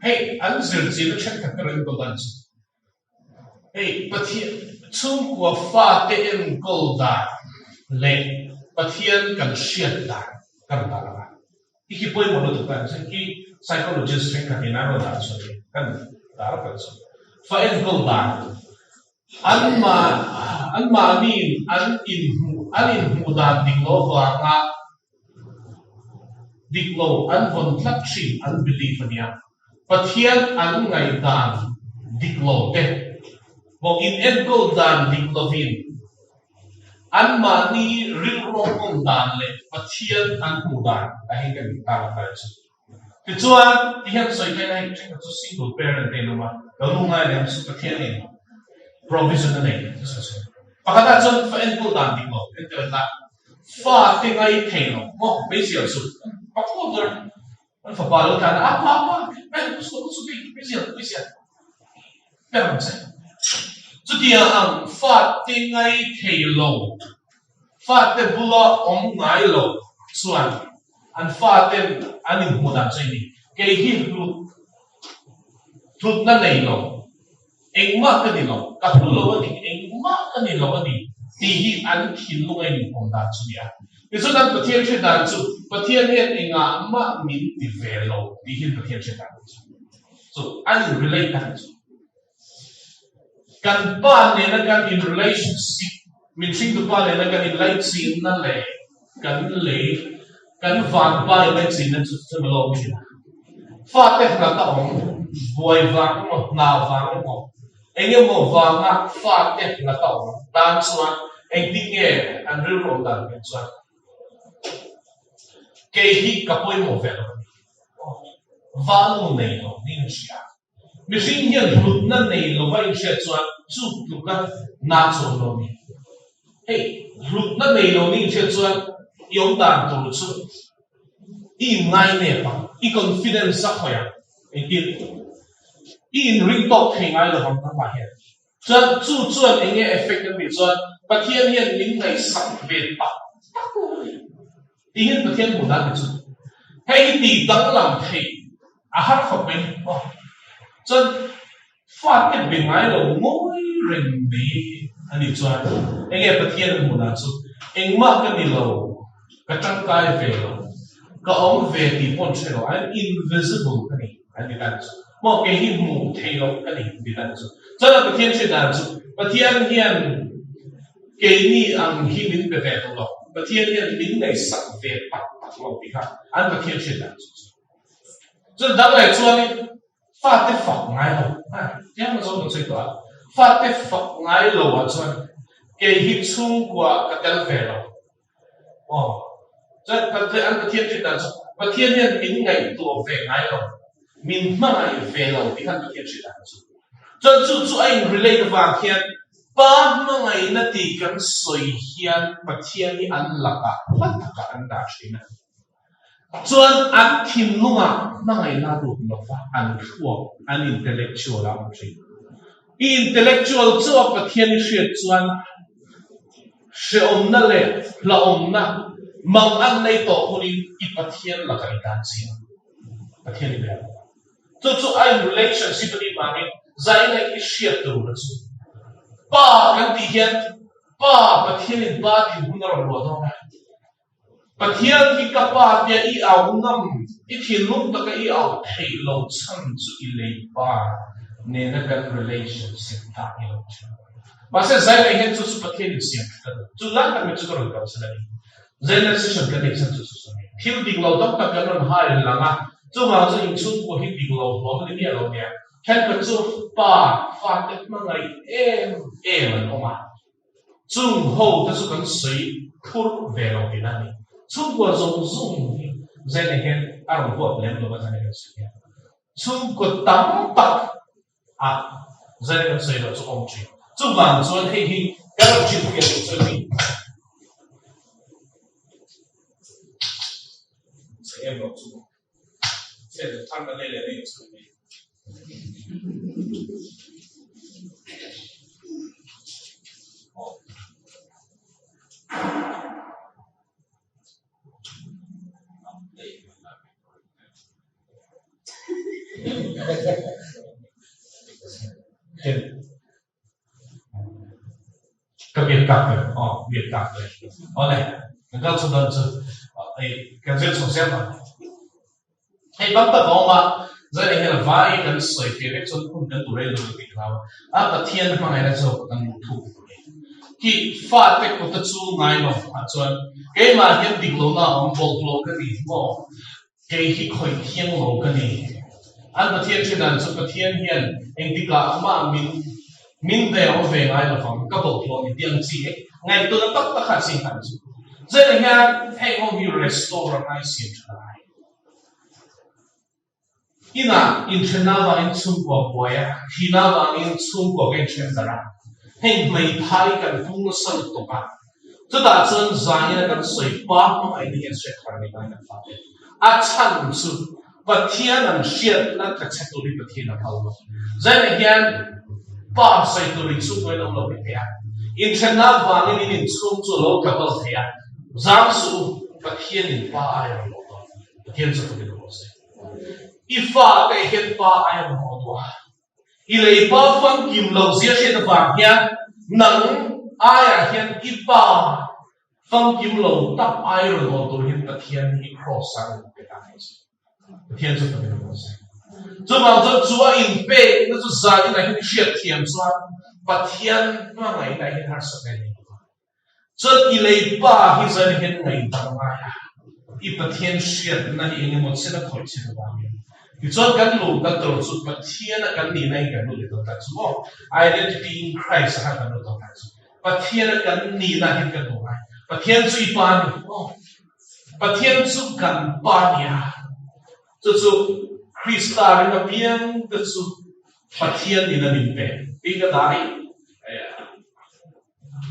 hei an zir chin a thenkhat te rawn enkawl dan chu hei Pathian chhungkua fate enkawl dan leh Pathian kan hriat dan kan dah lo a. I khi pawimawh lutuk ta chu khi psychologist thenkhat in an rawn dah chhuah hi kan dah rawk ang chu. Fa enkawl dan an mah an mahniin an inhmuh an inhmuh dan dik lo vanga dik lo an vawn tlat thin an belief a nia. Pathian an ngaihdan dik lo te maw in enkawl dan dik lovin Anmahni rilruang awm dan leh Pathian an hmuh dan a hei kan tar a tar chu. Tichuan, ti hian sawi theih na hei thenkhat chu single parent te in awm a, lo nu ngai leh ang chu Pathian in provision a nei chu sawi sawi. Pakhat ah chuan fa enkawl dan dik lo enkawl la fa te ngai thei lo maw meizial chu pakhat ber an fapa lo tlan a apa apa meizial meizial Ber ang che. Chutiang ang fate ngai thei lo, fate bula awm ngai lo chuan an faten an inhmuh dan chu i ni. Kei hi hlut hlutna nei lo, engmah ka ni lo, ka hlu lo a ni, engmah ka ni lo a ni tih hi an thinlunga inhmuh dan chu ni a. Tichuan an Pathian hre dan chu Pathian hian engah mah min ti ve lo tih hi an Pathian hre dan chu. Chu an in relate dan chu kan pa nena kan in relationship min hringtu pa nena kan in laichinna leh kan lei kan van pa in laichinna chu chu lawm thin a. Fate hnat a awm. buai vang emaw hna vang emaw engemaw vanga fate hlata awm tan chuan engtin nge an rilru awm dan hian chuan kei hi ka pawimawh ve lo a ni. Value nei lo niin a hria. Mihring hian hlutna nei lova inhriat chuan chu tluka na chuang lo ni. Hei, hlutna nei lo ni inhriat chuan i awm dan tur chu i inngai nep ang, i confidence a khawih ang, engtin i inring tawk thei ngai lo vang nangmah hian. Chuan chu chuan eng nge effect a nih chuan Pathian hian min ngaihsak ve tak tak lo a ni. Tih hian Pathian hmuh dan ni chu. Hei hi tih danglam theih a har khawp mai ni maw. Chuan fate be ngai lo ngawi reng mai a nih chuan eng nge Pathian hmuh dan chu engmah ka ni lo, ka tangkai ve lo, ka awm ve tih pawh an hre lo, I'm invisible ka ni. An ti dan chu maw kei hi hmuh theih loh ka ni an ti dan chu. Chuan a Pathian hriat dan chu Pathian hian keini ang hi min pe ve tawh lo, Pathian hian min ngaihsak ve tak tak lo tih kha an Pathian hriat dan chu chu. Chuan dang leh chuanin fate fak ngai lo, ha tiang a zawng kan sawi tawh a, fate fak ngai lo ah chuan kei hi chhungkua ka tel ve lo. Aw, chuan Pathian an Pathian hriat dan chu Pathian hian min ngaihtuah ve ngai lo, min hmangaih ve lo tih khan Pathian hriat dan chu. Chuan chu chu a in relate avang hian Pa hmangaihna tih kan sawi hian Pathian hi an lakah hla takah an dah thin a. Chuan an thinlungah hmangaihna lut lova an thluak, an intellectual a awm thin. I intellectual chauh a Pathian i hriat chuan Hrehawmna leh hlauhawmna mang an nei tawh hunin i Pathian lakah i tan chiang. Pathian i bel. Chu chu a in relationship a nih vangin zaina i hriat tur a chu. Pa kan tih hian Pa Pathianin Pa dinhmun a rawn luah dawn a. Pathian hi ka Pa tia i au ngam, i thinlung taka i au theih lo chhan chu i lei Pa nena kan relationship ta i lo thin. Mahse Zaina hian chu chu Pathian in siam that a duh. Chu lai tak mai chu ka rawn kalsan a ni. Zaina session kan neih chhan chu chu chu a ni. Thil dik lo tam tak kan rawn hai lang a, chuvang chu inchhungkua hi dik lo hlawm a ni miah lo nia. Thenkhat chu pa fate hmangaih em em an awm a. Chung ho te chu kan sawi phur ve lo tihna a ni. Chhungkua zawng zawng hi Zaina hian a rawn huap lem lo a Zaina kan sawi hian. Chhungkua tam tak a Zaina kan sawi loh chu awm thin. Chuvang chuan hei hi kan rawn hrilhfiah duh chu a ni. Chhe em lo chu. Chhe thar kan nei leh mai chu a ni. Ka biak tak ber aw biak tak ber awle kan kal chho dawn chu hei kan zir chho zel ang hei tam tak a awm a zainah hian vai kan sawi fir vek chuan hun kan tur rei lo tih hlau a Pathian hmangaihna chu kan luh thuk tur ni khi fate kut a chu ngai lo ah chuan keimah hian dik lohna a awm bawlhhlawh ka ni maw Kei hi khawih thiang lo ka ni. An Pathian hre dan chu Pathian hian engtikah mah min min deu ve ngai lo vang, ka bawlhhlawh ni tih ang chi hi ngaihtuahna tak tak kha a ching han chu. Zainah hian heng ho hi restore a ngai siam tha lai. Inah inthenna avangin chhungkua buai a, thihna avangin chhungkua ka inthen darh a, heng hmeithai kan pung nasa lutuk a, Chutah chuan zaina kan sawi pa hmangaihna hian hriat thar nei ngai kan fak e. A chhan chu Pathian an hriatna tla chhe tur hi Pathian a phal lo. Zaina hian pa sawi tur inchhung pawhin a awm lo mai thei a. Inthenna avangin in inchhung chu a lo tla bal thei a. Zang suh u, Pathianin pa ai a rawn lawh dawn. Pathian chu fakin a rawn sawi. I fate hian pa ai a rawn haw duh a. I lei pa famkim lo zia hriat avang hian nang aiah hian i pa famkim lo tak ai rawn awn tur hian Pathian hi kraws ah rawn pe ta mai che. Pathian chu fakin a rawn sawi. Chuvang chuan chu a inpekna chu zaninah hian i hriat thiam chuan Pathian hmangaihna hian harsatna i nei lo vang. Chuan i lei pa hi zan hian ngaihdan ngai a, i Pathian hriatna hi eng emaw chen a khawih che avangin. Tichuan kan luhna tur chu Pathiana kan nihna hi kan lut leh dawn tak chu maw? Identity in Christ ah khan kan lut dawn tak chu. Pathiana kan nihna hian kan hmu ngai. Pathian chu i pa a ni maw? Pathian chu kan pa a ni a. Chu chu Krista ring apiang te chu Pathian in a min pe tih ka dah i.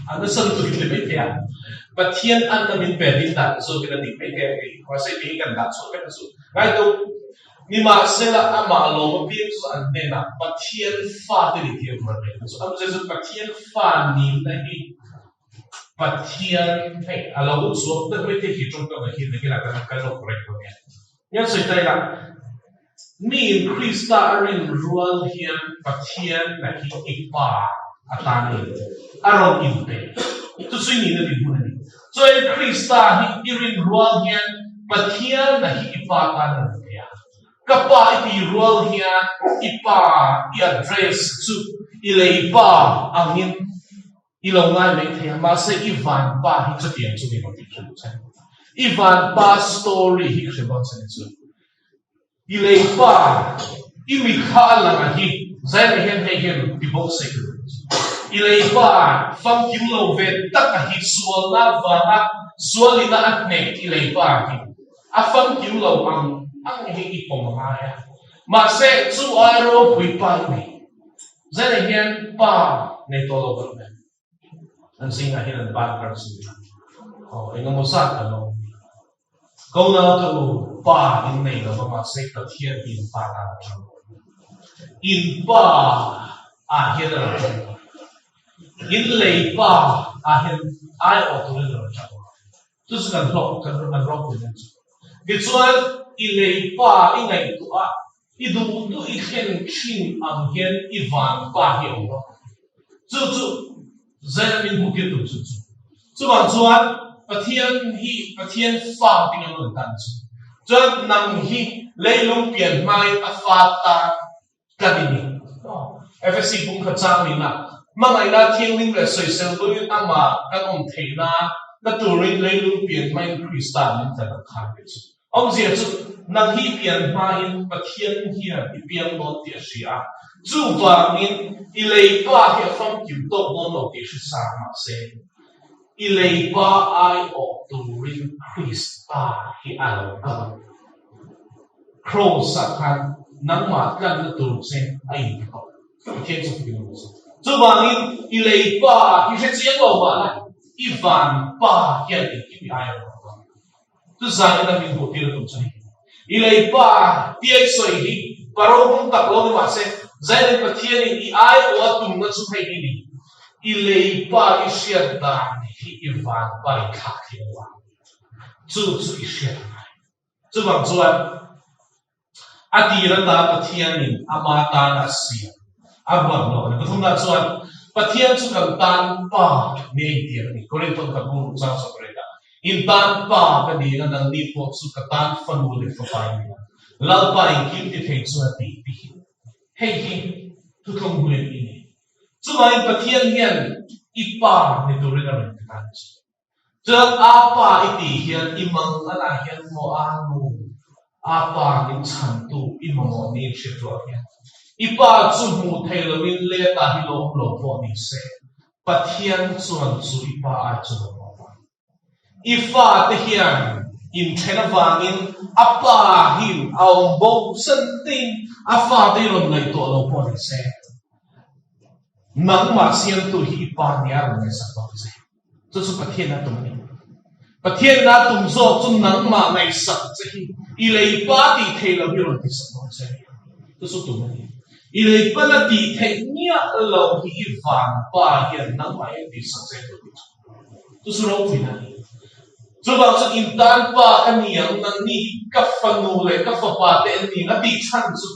A nasa lutuk hi thil mai thei a, Pathian anna min pe ding dan zawkin a dik mai thei a kei mahse kei hi kan dah chhuah vek a chu ngai to. Nimahsela amah lawm apiang chu an hnenah Pathian fa te ni tih a vuan mai chu a chu Pathian fa nihna hi Pathian hei a lo chuak deuh mai thei khi tawngkam ah hian nakinah kan kan lo correct dawn nia. Hian sawi ta ila Miin Krista a rin rual hian Pathian na hi i Pa atanin a rawn inpe. Chu chu i nihna dinhmun a ni. Chuan Krista hi i rin rual hian Pathian na hi i Pa atan a rawn pe a. Ka Pa i tih rual hian i Pa i address chu i lei Pa angin I lo ngai mai thei a, mahse i van pa hi chutiang chu ni lo tih hre duh che. I van pa story hi ka hre dawn che ni chu. I lei pa, i mitthla a lang a hi, Zaina hian hei hian ti bawk se ka duh chu. I lei pa famkim lo ve tak a hi sualna vanga sualina a hnek i lei pa hi a famkim lo ang ang hi i pawm a ngai a. Mahse chu ai ropui pa i nei. Zaina hian pa nei tawh lo kan awm em? An zingah hian an ban kar zui a. Aw, engemaw zat kan awm. Ko naute u, pa in nei lo va, mahse Pathian hi in pa tan a tang. In pa ah hian a rawn tang. In lei pa ah hian ai awh turin a rawn tang. Chu chu kan hlawk, kan ropui nan chu. Tichuan, i lei pa i ngaihtuah a, I duh duh i thlen thin ang hian i van pa hi a awm a, chu chu Zaina min hmuh tir tum chu chu. Chuvang chuan Pathian hi Pathian fa ting an rawn tan chu. Chuan nang hi leilung pian hmain a fa tan tlat i ni. FSC pumkhat chang nihna hmangaihna thianghlim leh sawisel luiin amah kan awm theihna na turin leilung pian hmain Krista min tlat ang khan tih chu. Awmzia chu nang hi pian hmain Pathian hian i piang dawn tih a hria a, chuvangin i lei pa hi a famkim tawk dawn lo tih hre sa mahse, i lei pa aiawh turin Krista hi a lo kal. Kraws-ah khan nangmah tlanna tur che a inpe tawh. Pathian chu fukin a awm chu. Chuvangin i lei pa hi hre chiang lo mahla i van pa hian engkim i aiawh lo ang. Chu zan in a min hmuh tir a tum chu ni. I lei pa tiai sawi hi pa ropung tak lo ni mahse Zairin Pathian in i ai aw a tumna chu hei hi ni. I lei pa i hriat dan hi i van pa i thlak thei lo a. Chu chu i hriat a ngai. Chuvang chuan A tir ata Pathianin ama tan a siam a ruat lo a ni. Pathumna chuan Pathian chu kan tan Pa ni a intir a ni. Korinthon ka bu chang sawp reng a, In tan Pa ka ni a, nangni pawh chu ka tan fanu leh fapa in ni a, Lalpa engkim ti thei chuan a ti ti hi. Hei hi thuthlung hmuin i ni. Chuvangin Pathian hian i Pa ni turin a rawn ti ta a ni chu. Chuan a pa i tih hian i mang anah hian maw a nu, a pa min chhantu i mamawh niin hriat ruah hian i pa chu hmuh theih loin letah hi lo awm lo pawh ni se, Pathian chuan chu i pa ai chu lo awm ang. I fate hian inthen avangin a pa hi a awm bo zan tein a fate hi rawn ngaihtuah lo pawh ni se, nangmah siamtu hi i pa nia rawn ngaihsak dawn che. Chu chu Pathian a tum a ni. Pathian a tum zawk chu nangmah ngaihsak che hi i lei pa tih theih loh hi rawn tihsak dawn che a ni. Chu chu tum a ni. I lei pa la tih theih miah loh hi i van pa hian nangmah hian tihsak che tur tih chu. Chu chu ropuina a ni. Chuvang chuan in tan pa ka ni ang, nangni hi ka fanu leh ka fapa te an ni ang a tih chhan chu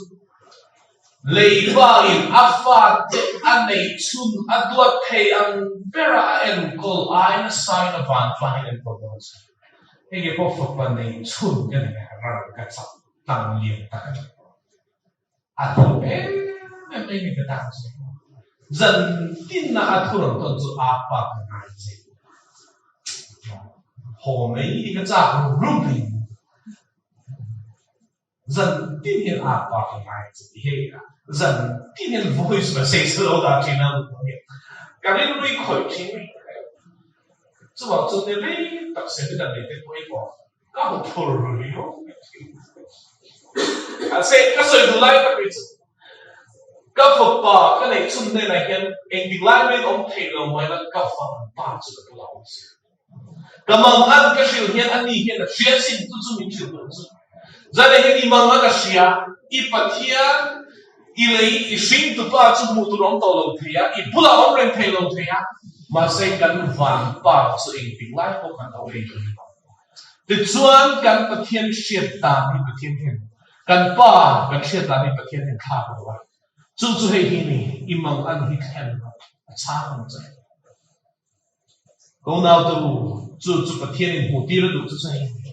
Leiba-in a fate a neih chhun a duat thei ang bera a enkawl ai nasain a vanfa hian enkawl dawn a si. Hei nge pawh fapa neih chhun ka nei a, ran ka chak tlang lian tak a ni. A thu em em mai nge ka tan che. Zan tinna a thu rawn tawn chu a pa ka ngai che. Haw mai hi ka chak rum rum thei. Zan tin hian a pa ka ngai che ti hei a, zan tin hian voice message ka lo dah thin a ka rilru i khawih thin mai. Chuvang chuan ni rei tak seminar nei te pawh i pawh ka hmu phur riau mai thin. Mahse ka sawi duh lai tak hi chu ka fapa ka neih chhun hnenah hian engtik lai maiin awm theih lo mai la ka vanpa chu ka bulah awm si. Ka mangan ka hrilh hian ani hian a hria chin chu chu min hrilh duh chu. Zane hian i mangan a hria, i Pathian, i lei, i hringtupa chu hmuh tur awm tawh lo thei a, i bulah awm reng thei lo thei a, mahse kan vanpa chu engtik lai pawh kan auh ei tur a ni lo. Tichuan kan Pathian hriat dan hi Pathian hian, kan Pa kan hriat dan hi Pathian hian thlak a duh a. Chu chu hei hi ni, i mangan hi thlen a chhang ang che. Ko naute u, chu chu Pathianin hmuhtir a duh chu chu hei a ni.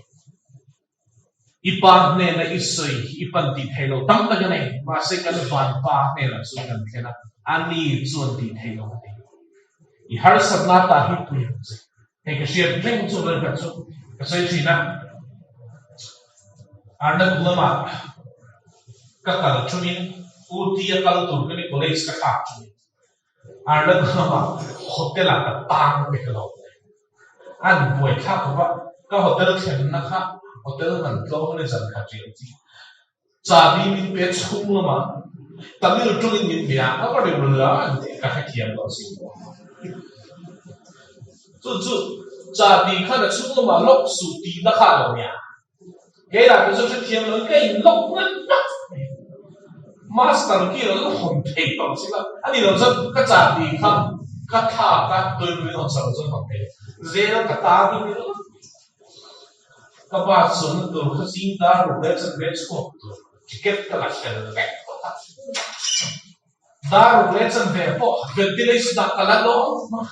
I pa hnena i sawi hi i pan tih theih loh tam tak a nei, mahse kan van pa hnenah chuan kan thlen a, ani chuan tih theih loh a nei. I harsatna tah hi pui ang che. Hei ka hriat reng chu vawikhat chu ka sawi thin a, Arnab lamah ka kal thumin UT-a kal tur ka ni college ka thlak thumin Arnab lamah hotel ah ka tang vek lo. An buai thlak lova, ka hotel thlenna kha hotel man tlawm a ni zan khat riau chi. Chahbi min pe chhung lamah Tamil tawngin min bia a va rim la an tih ka hrethiam lo sin. Chu chu chahbi khan a chhung lamah lock suh tihna kha a lo nia. Kei lah chu hrethiam lo in ka in lock ngat ngat mai. Master khi lo hawn thei tawh si la, a ni lo chuan ka chahbi kha ka thlak a, tuipui hawn sak lo chuan hawn thei zel ka tan hi ni lo. Ka bus chuanna tur kha zing dar ruk leh chanve chhuak tur ticket ka la fel vek phawt a. Dar ruk leh chanve pawh ventilation ah ka la dawn a.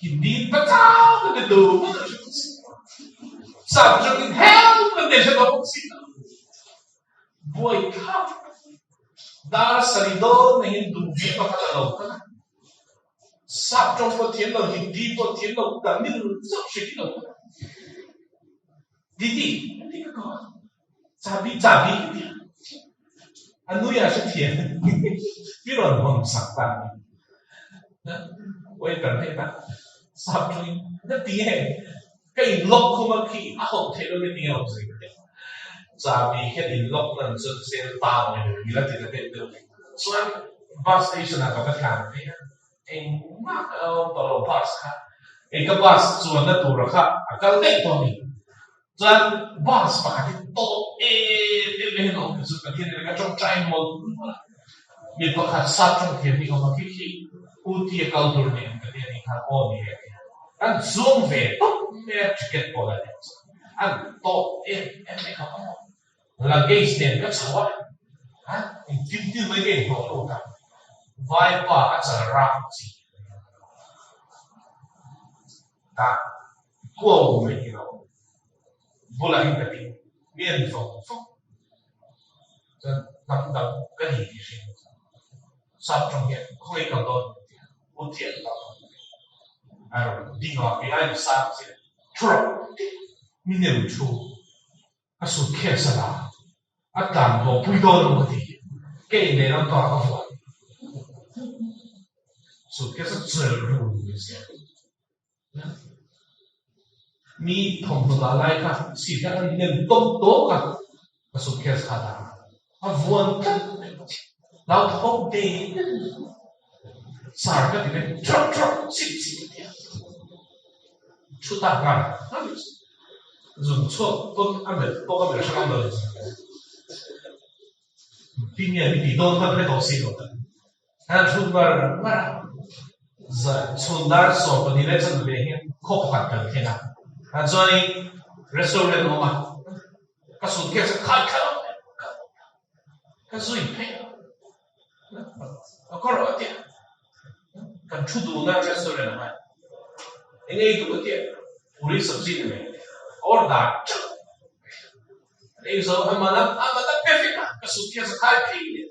Hindi in ka chau ka ti tur hmun a hre bawk si lo. Sap atangin help ka ti hre bawk si lo. Buai thlak dar sarih dawn neiin duhvi pakhat a lo kal a. Sap tawng pawh thiam lo, Hindi pawh thiam lo, Tamil chauh hre hi lo kal a. Didi, a ti ka ko a. Chahbi, chahbi ka ti a. A nui a hrethiam. Mi rawn hawn sak ta a ni. Waiter hnenah sap tawngin ka ti e, ka in lock khum a khi a hawn theih lo ka ti a awm zui ka ti a. Chahbi hian in lock nan chuan sel tang mai lo, mila ti ta deuh deuh mai. Chuan bus station ah ka va tlan phei a, engmah ka awm tawh lo bus kha, kei ka bus chuanna tura kha a kal daih tawh a ni. Chuan bus pakhat hi tawp em em mai hian a awm thei chu Pathian in ka tawngtai mawlh mawlh a, mi pakhat sap tawng thiam hi ka awm a khi khi U Tia kal tur ni ang ka ti a ni khan aw ni e a ti a, an zuang ve tawp mai a ticket pawh la nei chuan an tawp em em mai kha aw luggage nen ka chho a, ha engtin tin mai ka inhlawh lut a, vaipa a chal rang chi ta. Kuau mai hi lo bulah hian ka ti mi an vawng fawk chuan hnam dang ka ni tih hriat loh chuan sap tawng hian khawngaih kal dawn ka ti a, u thian kal dawn ka ti a rawn ding a kei ai sang chiah thu rawh mi nem thu Ka suitcase a la, a tlan haw pui dawn lo ka ti. Ka innei ram tawh ah ka vuan. Suitcase a chel run ni sia. Mi thawmhnaw dah lai kha seat ah an nem tawp tawk a, ka suitcase kha a dah a. A vuan tlat mai. Hlauthawng te Sir ka ti ve truck truck chip chip a ti a. Thu tak ngar ngar mai chu. Zung chhuak pawn a melh pawh ka melh hrang lo ni. Ti nge mi tih dawn kha ka hre tawh si lo. An thu ngar ngar a. Chhun dar 12 leh chanve hian khaw pakhat kan thleng a. Tah chuanin restaurant a awm a. Ka suitcase a khai khalh a. Ka zui phei a. A kawr a tia. Kan thu dun a restaurant ah hian. Eng ei duh a tia. Puri sabzi ni mai a tia. Order teuh. An ei zo a man a, a man a pe vek a. Ka suitcase a khai phei leh.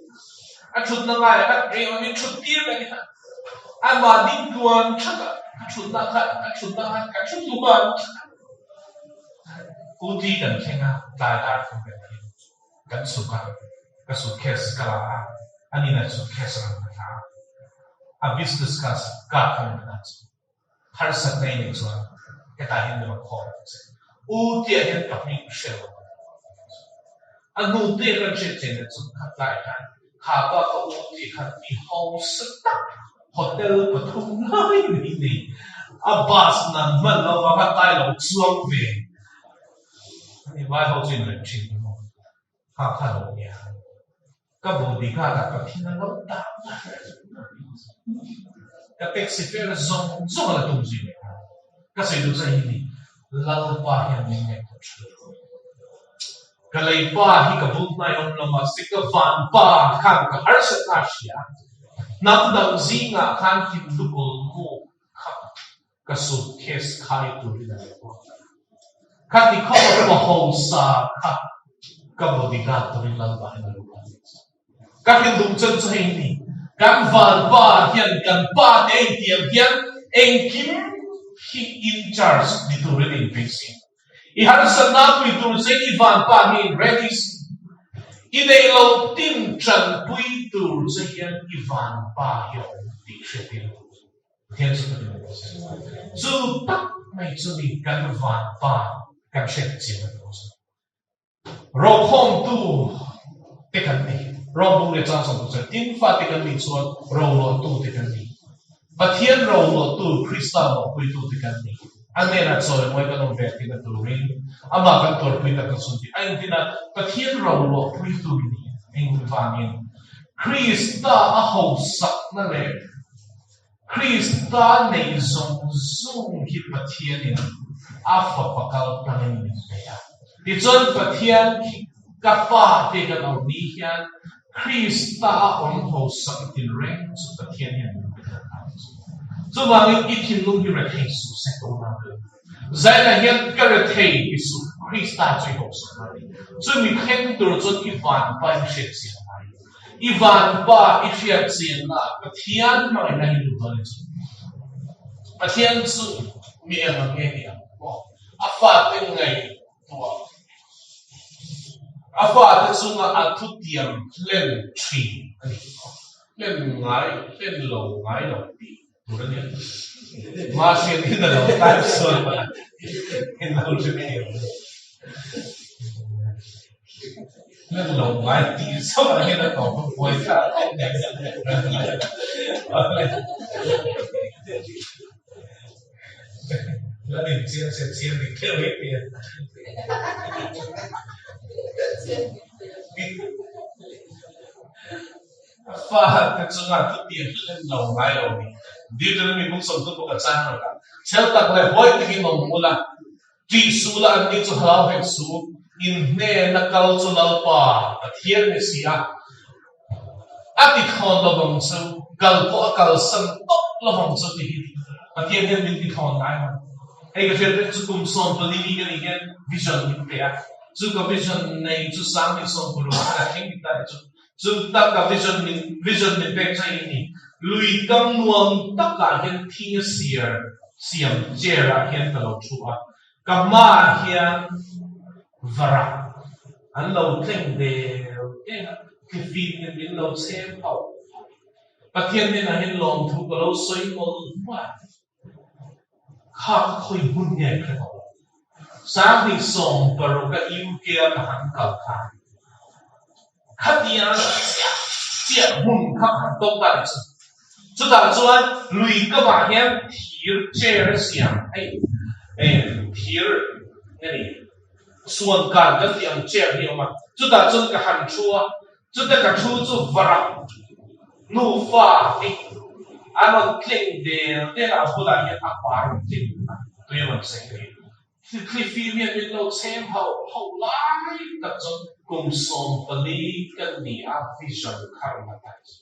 A thutna ngaiah khan engemaw min thut tir leh a ni kha. Amah ding tluan that a, ka thutna kha, ka thutna kha ka thu tluan that a. Ooty kan thleng a, tlai dar thum vel hi kan chhuk a, ka suitcase ka la a, anin a suitcase a rawn la thla a, a business class card kha min la chu. Harsatna i neih chuan hetah hian min rawn call ang che. Ooty ah hian ka hming hre lo ang a hnute kan hriat chian leh chu kha tlai khan kha pa ka Ooty khan mi hausa tak hotel pathum lai mai nei a bus nan hman lo vang a tlai lo chuang ve ani vai ho chu inrem thin emaw Kha kha lo nia. Ka bodyguard ah ka thin a lo dah dah. Ka taxi fare zawng zawng a la tum zui leh nghal. Ka sawi duh zai hi ni, Lalpa hian min ngaihtuah tha lo. Ka leipa hi ka bul hnai awm lo mahse ka vanpa khan ka harsatna a hria. Hnam dang zingah khan Hindu kawlmu kha Ka suitcase khai turin a lo ruat a. Khati khawp a pa hausa kha ka bodyguard turin Lalbahin a lo ruat leh chu. Ka hrilh chan chu hei ni, kan vanpa hian kan pa te a intiam hian engkim hi in charge ni turin a inpeih si. I harsatna pui tur che i vanpa hi in ready si. I neih lo tin tanpui tur che hian i vanpa hi a awm tih hriattir a duh. Pathian chu ka ti mai se. Chu tak mai chu ni kan vanpa kan hriat chian a ni chu. Rokhawmtu te kan ni. Rawng leh chang sawm chuan tin fate kan nih chuan roluahtu te kan ni. Pathian roluahtu Krista mawhpuitu te kan ni. A hnenah chawimawi kan awm ve tina turin amah kan tuarpui tak na chhun tih a intin a, Pathian roluahpuitu i ni. Engvangin? Krista a hosakna leh Krista neih zawng zawng hi Pathianin a Fapa kal tlangin min pe a. Tichuan Pathian khi ka Pa te kan awm ni hian Krista a awm hausak tinreng chu Pathian hian min pe ta ta chu. Chuvangin i thinlung hi rethei suh se ka unau te. Zainah hian ka rethei ti suh Krista chu i hausak a ni. Chumi thleng tur chuan i vanpa i hriat chian a ngai. I vanpa i hriat chianna Pathian hmangaihna hi duh dawn chu. Pathian chu mi eng ang nge ni ang maw? A fate ngaihtuah a fate chunga a thutiam hlen thin a ni. Hlen ngai, hlen lo ngai lo tih tur a nia. Mahse in a lo type sual palh a, in lo hre thiam. Hlen lo ngai tih chauh ah hian a tawp a buai thlak khawp mai. La nin chiang se chiang dik deuh hi tia. A fa te chungah thutiang hlen lo ngai lo ni. Deuteronomy bung 30 pawh ka chang rawk a. Chhel tak leh huai takin awm ula, ṭih suh la anni chu hlau hek suh, in hnena kal chu Lalpa Pathian ni si a, a ti thlawn lo vang chu, kal pawh a kalsan tawp lo vang chu ti hi Pathian hian min ti thlawn ngai lo. Hei ka hriat vek chu kum 14 mi ka nih hian vision min pe a, chu ka vision nei chu 2016 ah khan a thleng ta ni chu. Chu tak a vision min vision min pek chai hi ni. Lui kam nuam takah hian thing a siar siam chair ah hian ka lo thu a, ka hmaah hian varak an lo tleng del del a, thlifim hian min lo chhem hauh hauh. Pathian hnenah hian lawmthu ka lo sawi mawlh hmai. Kha ka khawi hmun nge ka hre tawh lo. 2016 a UK a ka han kal khan khatiang chiah chiah hmun kha ka han tawk ta ni chu. Chutah chuan lui kamah hian thir chair a siam hei thir nge ni suan kan kan tih ang chair hi a awm a, chutah chuan ka han thu a. Chute ka thu chu varak nufa hi an rawn tleng del del a, a bulah hian a pa rawn tleng a, tui a rawn cheng thei. Thlifim hian min lo chhem hauh hauh lai tak chuan kum 14 ka ni a, vision kha rawn la ta chu.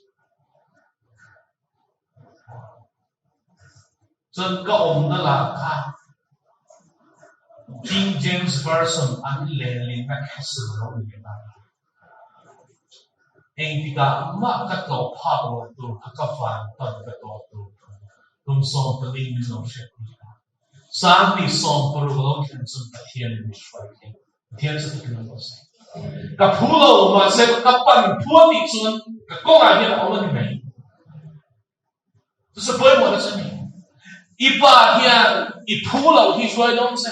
Chuan ka awmna lah kha King James Version an lehlinna castle lo ni leh ta. Engtikah mah ka tlawh phak loh tur kha ka van pan ka tlawh tur thu tum 14 min lo hriat pui ta. 26 a lo thlen chuan Pathian min hruai thei. Pathian chu takin a ruah se. Ka phu lo mahse ka pan phu a tih chuan ka kawngah hian a awm a ni mai. Chu chu pawimawhna chu a ni. I pa hian i phu loh hi hruai dawn che.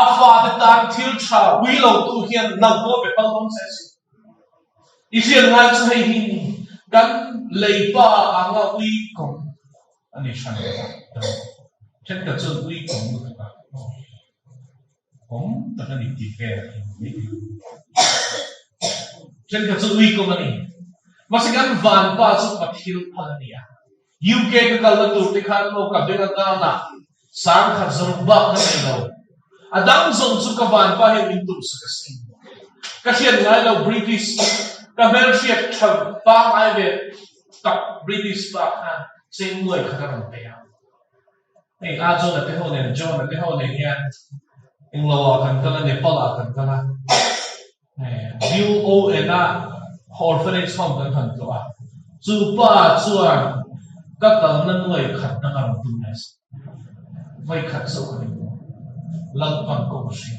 A fate tan thil tha ui lo tu hian nang pawh a pe phal dawn che a si. I hriat ngai chu hei hi ni, kan leipa anga ui kawng a ni hran lo. Thenkhat chuan ui kawng lutuk a. Kawng tak a ni tih vel a ni mai thei. Thenkhat chu ui kawng a ni. Mahse kan vanpa chu Pathil phal a ni a. UK ka kalna tur te khan maw ka bank account ah 10,000 zaruk bak ka nei lo. A dang zawng chu ka vanpa hian min tumsak a sin. Ka hriat ngai lo British ka hmelhriat tha pangngai ve tak British pa khan cheng nuai khat a rawn pe a. Hei a John a te ho nen John a te ho nen hian englo ah kan kal a Nepal ah kan kal a UN a orphanage home kan han tlawh a chu pa chuan ka kalna nuai khat dang a rawn tum leh a vawi khat chauh ka ni Lalpan kawng a hria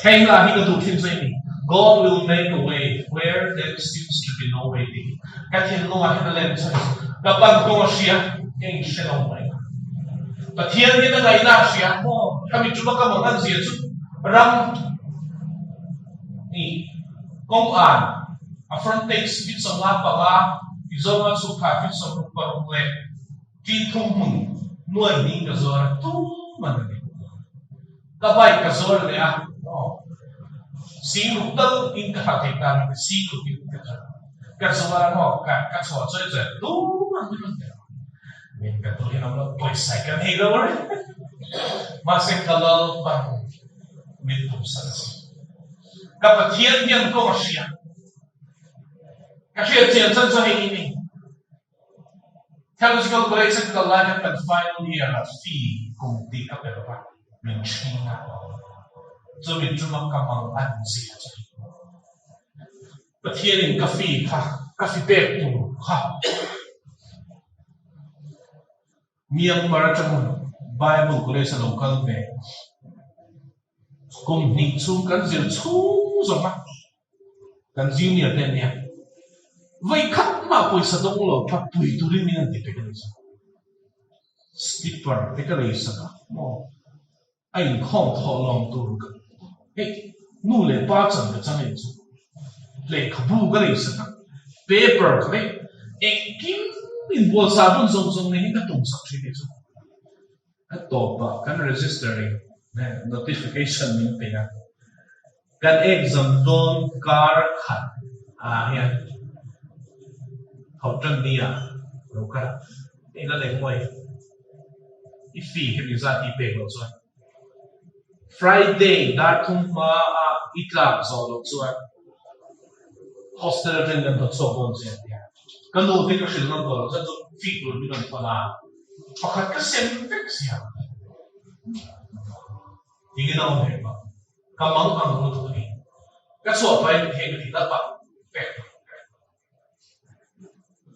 hei hla hi ka duh thin chu a ni God will make a way where there seems to be no way tih hi Ka thinlungah hian a lem chhan chu ka pan kawng a hria, ka inhre lo mai. Pathian hian a ngaihna a hria maw? Khami tuma ka mawng an zia chu ram ni kawng an a frontage fit 55 Mizoram a chhuk kha fit 66 leh ṭin thum hmun nuai ning ka zuar a tum an ni. Ka bike ka zuar leh a maw? Sing ruk tal in ka hal thei ta ni sing ruk in ka kal ka zuar a maw ka ka chhuah chawi chawi tum an ni rawn tel min ka tu hian awm lo pawisa ka nei lo reng mahse ka Lalpan min tumsak a si ka Pathian hian kawng a hria ka hriat chian chan chu hei hi ni. Theological College a kal lai khan kan final year ah fee kum tih ka pe lo va, min ṭhing a. Chumi ṭuma ka mang an zia chu hei. Pathianin ka fee kha, ka fi pek tur kha Myanmar aṭanga Bible College a lo kal ve kum hnih chhung kan zir chhung zawng a. Kan junior te ania vawi khat mah pawisa dawng lo kha pui turin min an ti pek a ni chu. Slipper te ka lei sak a maw a inkhawm thawh lawm tur ka hei nu leh pa chan ka chang em chu lehkhabu ka lei sak a paper ka lei engkim inbual sabun zawng zawng nei hi ka tum sak thin ni chu. A tawpah kan register in notification min pe a. Kan exam dawn kar khat ah hian Thawhtan ni ah lo kal a, hei la leh nguai i fee hemi zat hi i pek loh chuan Friday dar thum hma ah i tlak zawh loh chuan hostel atangin kan hnawt chhuak dawn che a ti a. Ka nu te ka hrilh ngam tawh loh chuan chu fee tur min rawn thawn a, pakhat ka sem vek sia. Tingin a awm hek lo. Ka mang ang lutuk a ni. Ka chhuah pahin hei ka ti ta tak pek tak pek.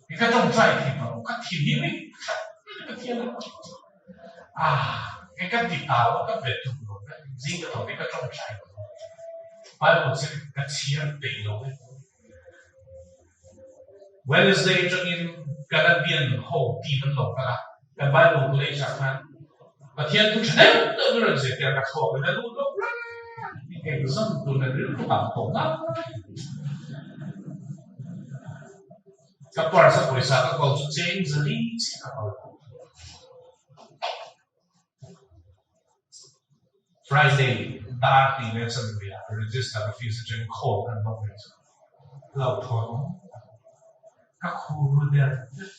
Hi ka tawngtai thei ta lo, ka thin hi mai khat mai ka thian a. Ah, hei ka ti ta lo, ka bet tuk lo, ka zing ka tho te ka tawngtai lo. Bible chu ka chhiar peih lo e. Wednesday atangin Canadian ho team an lo kal a, kan Bible college ah khan Pathian thu tha deuh deuh in rawn zirtir ka thluak in a lut lo reng exam tur nen rilru ah tawh ngai. Ka purse a pawisa ka kawl chu cheng zali chiah ka kawl. Friday dar tih leh zanriah register office atangin call kan dawng leh chu hlauhthawn awm tak ka khur ru der der.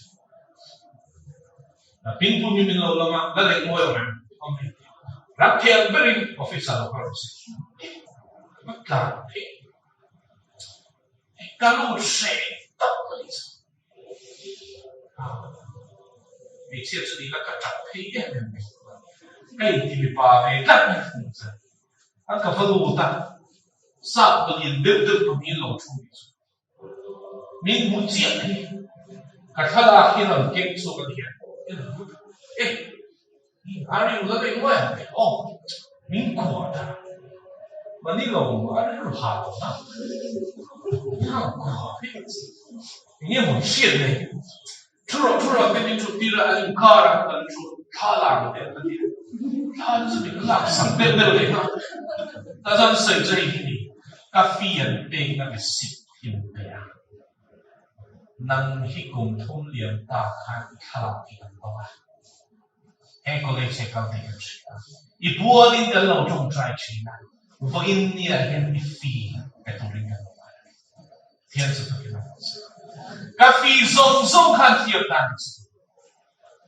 Pingpum hi min lo lang a, la leh ngawi awm em? Awm hei. Ram thei ang berin office ah lo kal rawh se. Ka tlan phei. Ka lut hreh tak a ni chu. Hmeichhia chu nila ka tap phei em em mai. Ka inti mipa ve tlat mai thung che. An ka va lut a, sap palian deuh deuh pahnih an lo thu nih chu. Min hmu chiah hi ka thlalak hi rawn keng chhuak a ni a. E! A rilru la nei nuai ang teh aw, min kuah ta. Mahni lo a rilru ha tawh na. Hang kuah hi eng nge maw hriat nei. Thu rawh thu rawh te min thut tir a, an inkar a kan thu thla lak lo te an la ti a. Thla chu min lak sak deuh deuh leh nghal. Ta chuan sawi chu hei hi ni, ka fee an pekna receipt hi min pe a. Nang hi kum thum liam ta khan i thlalak hi kan tawng a. He college he kal tih kan hria a, i pualin kan lo tawngtai thin a, vawiin niah hian i fee pe turin kan lo ngai a ni. Thian chu takin a rawn sawi a. Ka fee zawng zawng khan thiam ta ni chu.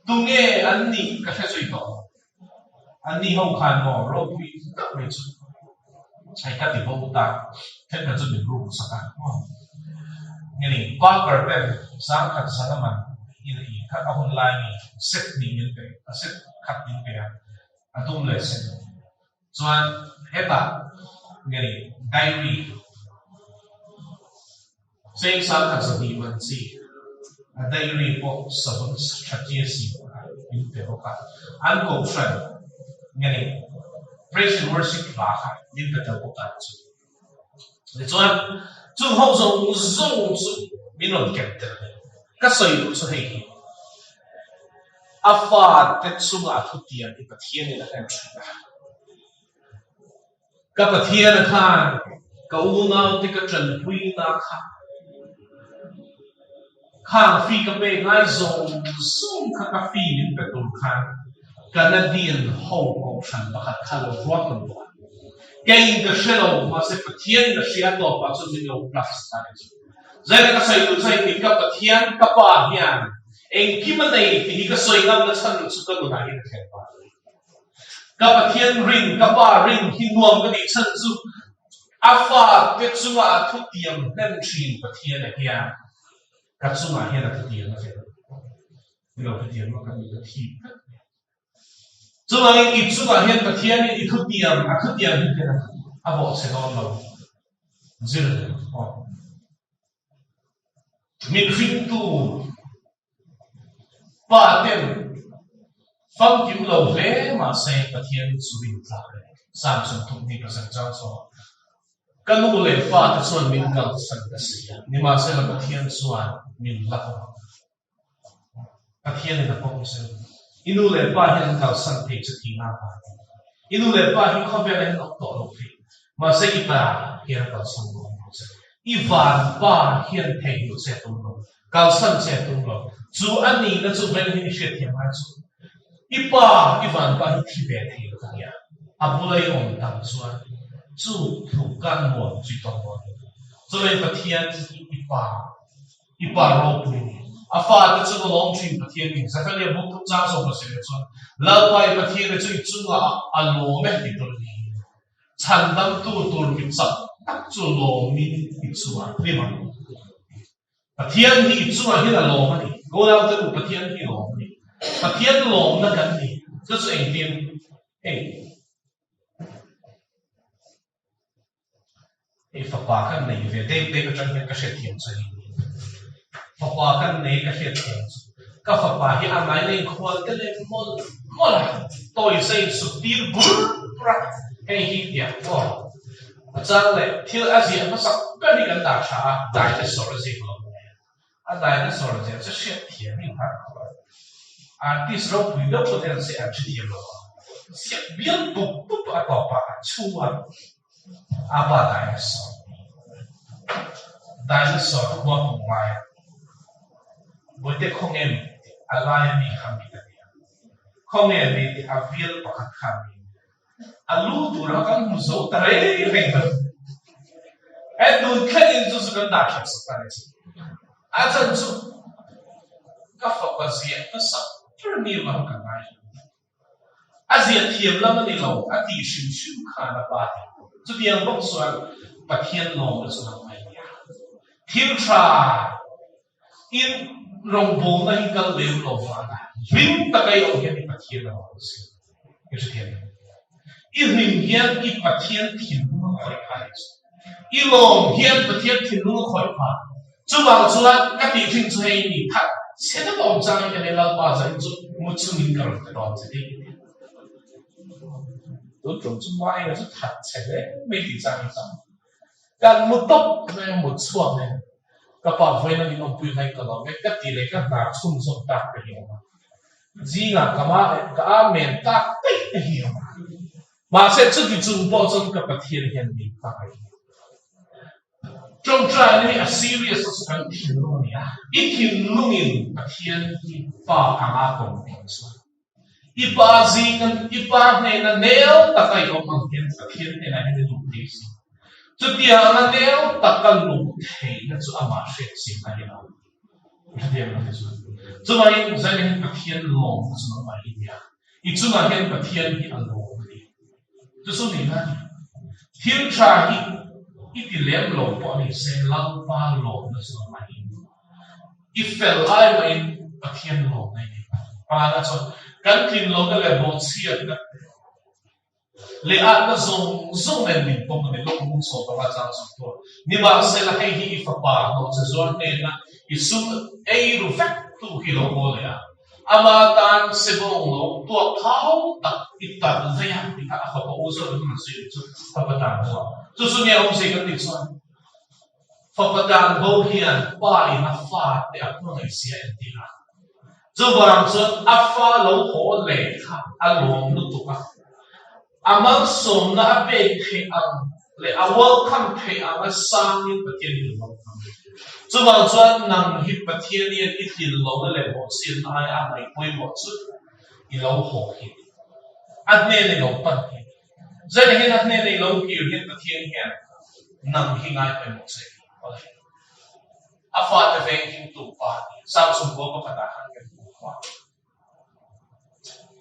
Tunge an nih ka hre zui tawh lo. Anni ho khan maw ropui tak mai chu hei ka ti bo ta, thenkhat chu min ruk sak a maw. Nge ni Parker ten zangkhat zan a man in a i kha a hun lai mi set hnih min pe a set khat min pe a, a dum leh sen chuan hetah nge ni diary Cheng sangkhat 200 man chi a diary pawh savun tha tia siam a in pe bawk a, an kohhran nge ni praise and worship hla kha min pe tel bawk a chu. Tichuan chung ho zawng zawng chu min rawn ken tel a ni. Ka sawi duh chu hei hi a fate chungah a thutiam hi Pathianin a hlen thin a. Ka Pathian a khan ka unaute ka tanpuina kha khang fee ka pek ngai zawng zawng kha ka fee min pe tur khan Canadian ho kohhran pakhat kha lo ruat lo bawk a. Keiin ka hre lo, mahse Pathian ka hria tawpah chuan min lo plus ta ni chu. Zaina ka sawi duh chuan engtin ka Pathian ka pa hian engkim a nei tih hi ka sawi ngamna chhan chu ka nunah hian a thlen pah a ni. Ka Pathian rin, ka Pa rin hi nuam ka tih chhan chu a fate chunga a thutiam hnem thin Pathian a hian ka chungah hian a thutiam a zel. Ni lo thutiam a kan ka thi vek mai. Chuvangin i chungah hian Pathianin i thutiam, a thutiam hi hian a bawhchhe dawn lo. Zir aw. Min ringtu Pa ten famkim lo hle mahse Pathian chu rin tlak a ni. Psalm 33 chang saw, Ka nu leh pa te chuan min kalsan ka si a, nimahsela Pathian chuan min la awm ang. Pathianin a pawm zel. I nu leh pa hian an kalsan thei chu thihna avangin. I nu leh pa hi khawvelah hian awm tawh lo thei. Mahse i pa hian a kalsan dawn lo che. I van pa hian theihnghilh che a tum lo. Kalsan che a tum lo. Chu a nihna chu veng hi i hriatthiam ngai chu. I pa, i van pa hi thi ve thei lo nia. A bula i awm tam chuan chu tluk ka nuam chu i tawng dawn lo. Chuvei Pathian hi i pa, i pa ropui ni. A fate chu ka lawm thin Pathian ni. Zakaria buk thum chang 70 chuan Lalpa i Pathian chu i chungah a lawm e ti tur a ni. Chhandamtu tur mi chak tak chu lawmin i chungah hlim ang. Pathian hi i chungah hian a lawm a ni. Gonaute u, Pathian hi lawm a ni. Pathian lawmna kan ni. Chu chu engtin? Hei, hei fapa kan nei ve dek dek atang hian ka hriatthiam chu a ni. Fapa kan nei ka hriatthiam chu. Ka fapa hi a ngai na inkhual te leh mawlh mawlh a, tawisa insuk tir bur bur a, hei hi tiang maw? A chang leh thil a ziah hmasak ber hi kan dah tha a, dinosaur a ziak lo nen. A dinosaur ziah chu hriat thiam in har khawp a. Artist ropui deuh pawh hian se an hrethiam lo a, ziak bial pup pup a tawpah a chhu a, a pa dinosaur. Dinosaur khua hmu ngai a, Bawihte khawnge mi tih a laia mi kha mi ka ti a, khawnge mi tih a vial pakhat kha mi A lu tura kan hmu zo ta reng reng lo. He tun thlengin chu chu kan dah that sak ta ni chu. A chan chu ka fapa ziah hmasak ber ni vang ka ngai lo. A ziah thiam lam a ni lo, a tih hrim hrim khan a pa ti. Chutiang bawk chuan Pathian lawmna chu nang mai nia. Thil tha In rawngbawlna hi kal lem lo vana hlim taka i awm hian i Pathian a awm si. I hrethiam em? I hlim hian i Pathian thinlung a khawih phah ni chu. I lawm hian Pathian thinlung a khawih phah. Chuvang chuan ka tih thin chu hei ni that chhe deuh a awm chang hi ka nei Lalpa zahin chu mu chungin ka rawn pe dawn che tih. Tun tum chu Maenga chu that chhe hle mai tih chang i tam. Kan mu tawp mai a, mut chhuak nen ka pa vawiin a min awmpui hlain ka lo vek ka ti leh ka hnar chhunzawm tak te hi a awm a. Zingah ka ma ka amen tak daih te hi a awm a. Mahse chuti chung pawh chuan ka Pathian hian min hmangaih. Ṭawngṭaina hi a serious a chu kan thinlung a ni a, i thinlungin Pathian hi Pa anga pawm tawh chuan i Pa zing i Pa hnena nel taka i awm ang hian Pathian hnenah hian i luh thei si. Chutianga nel taka luh theihna chu amah hriatchhiatna hi a awm. Hetiang ang hi chuan chuvangin zaina hian Pathian lawmna chu nangmah hi nia. I chungah hian Pathian hi a lawm a ni. Chu chu nihna a ni. Thil tha hi i ti lem lo pawh a ni se Lalpa lawmna chu nangmah hi ni. I fel ai mahin Pathian lawmna i nei. Pangana chuan kan tlin lohna leh bawhchhiatna te Leh atna zawng zawng nen min pawm a ni lawk mung saw panga chang zawk tur. Nimahsela hei hi i fapa hnawhche zuar hnena i sum ei ru vek tu hi lo haw leh a, ama tan sebawng lo tuak thau tak i talh vei a tih kha a fapa u zawk in a rawn sawi ang chu fapa tan bo a. Chu chu nia awmzia kan tih chuan fapa tan bo hian pa in a fate a hmangaih zia entir a. Chuvang chuan a fa lo haw leh kha a lawm lutuk a, a malsawmna a pek theih ang leh a welcome theih anga sangin Pathian hi a welcome. Chuvang chuan nang hi Pathian hian i tlin lohna leh bawhchhiatna aia a ngaih pawimawh chu i lo haw hi a hnen i lo pan hi. Zaina hian a hnena i lo kir hian Pathian hian nang hi ngai pawimawh che i. A fate veng himtu pa a ni. Samson khua pakhatah khan kan hmu kha.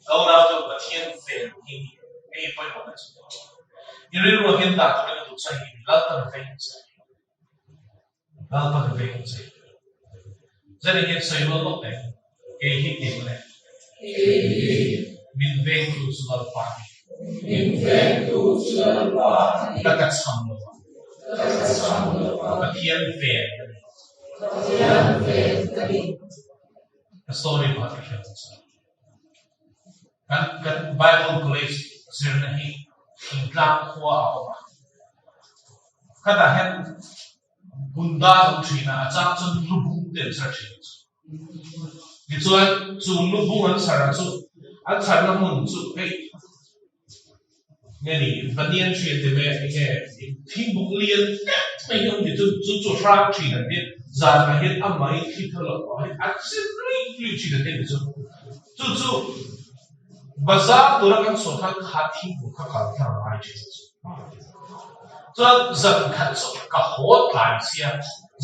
Ka unau chu Pathian ven hi ni. Hei hi pawimawhna chu ni. I rilru hian dah turin a duh che hi ni. Lalpan veng che. Lalpan veng che. Zan hian sawi rual lawk teh. Kei hi ti mawle. Min vengtu chu Lalpa a ni. Min vengtu chu Lalpa a ni. Ka tlachham lo a. Ka tlachham lo a. Pathian ven ka ni. Pathian ven ka ni. Ka story pakhat ka hriat chu. Kan kan Bible College zirna hi thingtlang khua a awm a. Khatah hian Gunda an awm thin a, a chang chuan lubung te an chhar thin. Tichuan, chu lubung an chhar chu, an chharna hmun chu hei nge ni, banyan tree an ti mai a, enge thingbuk lian deuh mai hi a awm ti chu, chu chu hrang thin an ti, zanah hian a mai thi thar loh pawh hi an sen luih luih thin an ti chu. Chu chu bazar tura kan chhuah khan kha thingbuk kha kal thar a ngai thin chu. Chuan zan khat chu ka haw tlai sia,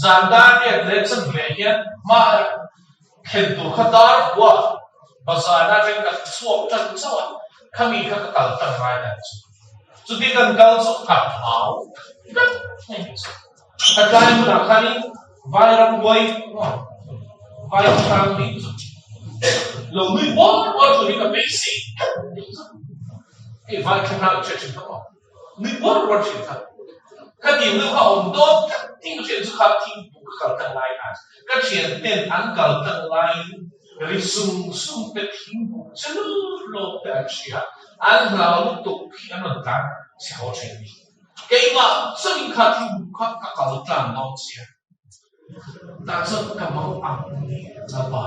zan dar riat leh chan ve hian hma thlen tur kha dar kua bazar atangin ka chhuak tan chauh a, khami kha ka kal tan ngai dan chu. Chuti kan kal chu ka hlau tlat mai chu. Ka tlai hunah khanin vai rambuai vai hrang nih chu lo nui bawr bawr tur hi ka beisei tlat mai chu. Hei vai hrang i hre thin kha maw? Nui bawr bawr thin kha. Ka tih hnu kha awm dawn tlat tih ka hriat chu kha thingpuk ka kal tlang lai khan ka thian ten an kal tlang laiin ri sung sung te thingpuk che lut lawk te an hria an hlau lutuk hi an rawn tlan chhe haw thin a ni. Keimah chauhin kha thingpuk kha ka kal tlang dawn sia. Tah chuan ka mau ang ni Lalpa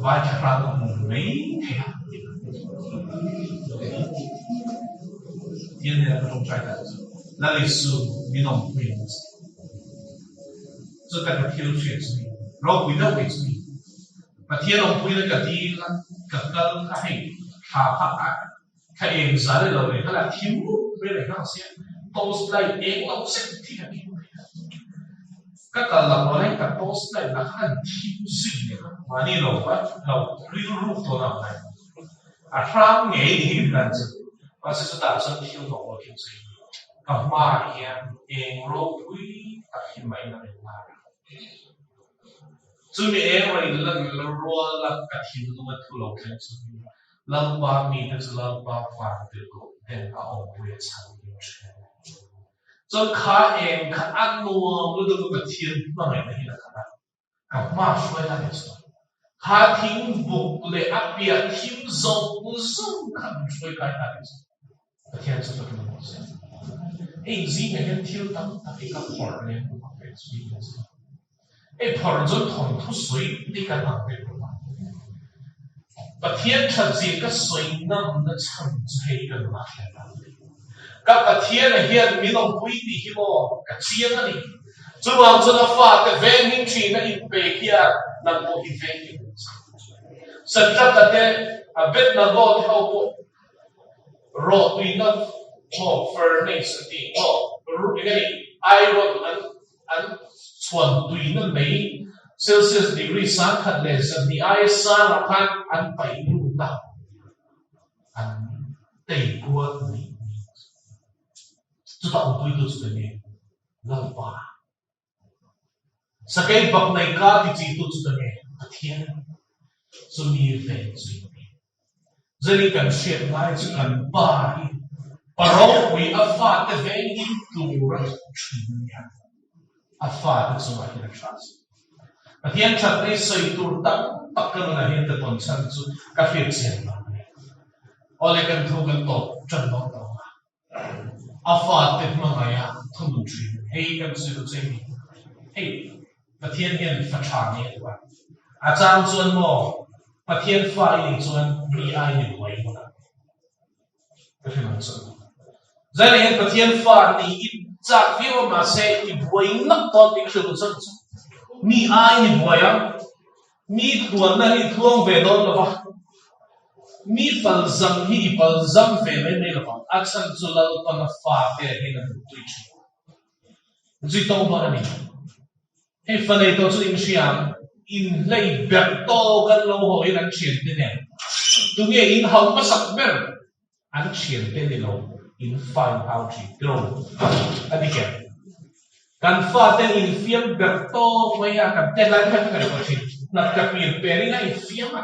vai thla hran ka hmu mai thei a ti a. Tian nen ka tawngtai ta chu Lal Isu min awmpui ang che. Chuta ka thil hriat chu ni, ropui deuh mai chu ni. Pathian awmpuina ka dil a, ka kal kha hei thla kha a thla eng zal lo leh kha la thim mup mai leh nghal sia, torch light eng lo zet hi ka keng mai a. Ka kal lam rual hian ka torch light lah kha an thim zui leh a, mahni lo va lo rilruk tawn ang mai. A hrang ngei ni hi kan chu. Mahse chutah chuan thil hnawk lo thil chu ka hmaah hian eng ropui tak hi mahin a rawn lar a. Chumi eng rawn lan rual a ka thinlung a thu lo thleng chu Lalpa mite chu Lalpa vantirhkoh ten a awmpui a chhan him thin. Chuan kha eng kha a nuam lutuk a Pathian hmangaihna hi a khat a, ka hma hruai la ni chuan kha thing buk leh a piah thim zawng zawng kha min hruai kai ta ni chuan. Pathian chu ka tum rawh se. Hei zingah hian thil tam tak hi ka phawrh lem lo a, kei chu ni a che. Hei phawrh chuan thawnthu sawi te kan ang ve lo a. Pathian that zia ka sawi ngamna chhan chu hei ka nunah thlen a. Ka Pathian a hian min awmpui tih hi maw ka chiang a ni. Chuvang chuan a fate venghing thin a inpe hian nang pawh hi venghing ang che. Sadraka te, Abednego te ho pawh Rawhtuina maw furnace an tih maw eng a ni iron an an chhuan tuina mai Celsius degree 102 aia sangah khan an paih lut a, an tei kual mai mai. Chutah awmpuitu chu ka ni Lalpa. Sakei bak nei ka ti chi tu chu ka nge Pathian chu mi ve chu in ti. Zani kan hriat lai chu kan pa hi pa ropui a fate vengin tur a thawk thin a nia. A fate chungah hian a tha si. Pathian that nei sawi tur tam tak ka nunah hian ka tawn chhan chu ka hriat chian vang a ni. Awle kan thu kan tawp tan dawn tawh ang a. A fate hmangaih a thunun thin. Hei kan sawi lo che ni. Hei Pathian hian fa tha nei a duh a. A chang chuan maw Pathian fa i nih chuan mi ai ni buai hmun ah ka hre lo chu. Zaina hian Pathian fa nih i chak viau a mahse i buai nak dawn tih ka hre lo chang chu. Mi ai ni buai ang. Mi tluanna hi i tluang ve dawn lo va, mi palzam hi i palzam ve mai mai lo vang, a chhan chu Lalpana fate hian a duhtui thin. Zui tawng dawn a ni. Hei fa nei tawh chu in hria ang, in hlei ber tawk an lo haw in an thiante nen tunge in hau hmasak ber an thiante ni lo in fa in hau thin tiro a ni ker. Kan faten infiam ber tawk mai a, kan tet lai khan ka ngaihtuah thin. Hnat ka pir per in a infiam a,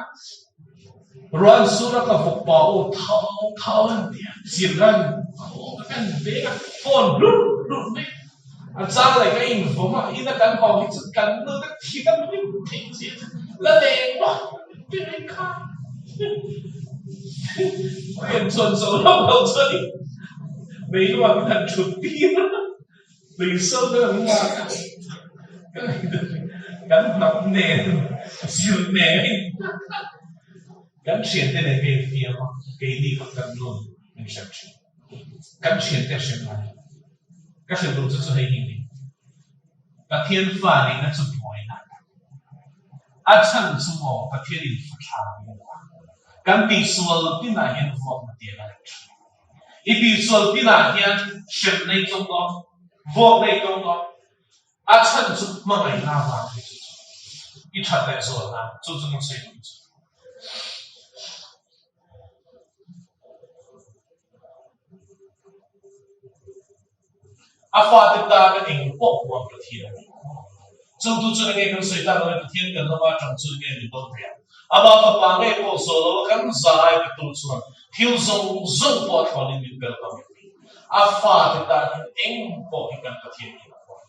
ruan sur a ka vawk pa aw thau thau an ti a, zirlan aw ka kan veng a, phone hlur hlur mai a chang leh ka invawm a, ina kan hau hi chu kan nu te thi kan hlim theih zia chu la leng vak ti mai kha. Rian chuan zo lo lo chuan in meiluak in han thut tir a. Tui so te an lak a, ka kan hnap nen zir nen a in tak a, kan thiante nen ka infiam a, keini kha kan nun min hrem thin, kan thiante a hrem ngai lo, ka hrilh duh chu chu hei hi a ni, Pathian fa nihna chu buaina a chhan chu maw Pathian in fa tha ni lo a, kan tihsual tinah hian vuakna tiang a reng thin. I tihsual pinah hian hrem nei tawng dawn, vuak nei tawng dawn, a chhan chu hmangaihna avang hi chu chu i that leh zual nan chu chu kan sawi duh chu. A fate tana eng pawh huam Pathian a ni. Chungtu chuan enge kan sawi tak angin Pathian kan lama atang chuan nge min dawn thei ang? Amah fapa ngei pawh zawh lo a kan za ai pe tur chuan thil zawng zawng pawh a thlawnin min bel ngam em ni? A fate tan hian eng pawh hi kan Pathian hian a huam.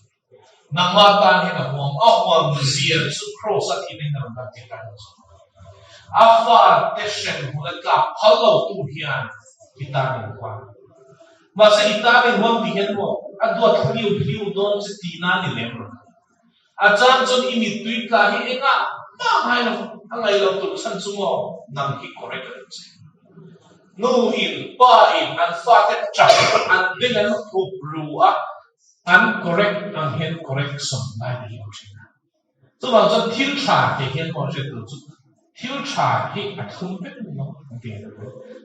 Nangmah tan hian a huam, a huam zia chu Kraws a thihna in a rawn lan tir ta hian a zawh. A fate hrem hmun a tlak phal lo tu hian i tan in huam. Mahse i tan in huam tih hian maw a duat hliu hliu dawn che tihna a ni lem lo. A chang chuan i mittui tla hi engah mah ngai lo, a ngaih lo tur chhan chu maw nang hi correct a duh che. Nu in, pa in an fate tap an beng an hup ru a, an correct ang hian correction ngai te hi a awm thin a. Chuvang chuan thil tha tih hian pawh hriat tur chu thil tha hi a thlum vek ni lo an ti ang.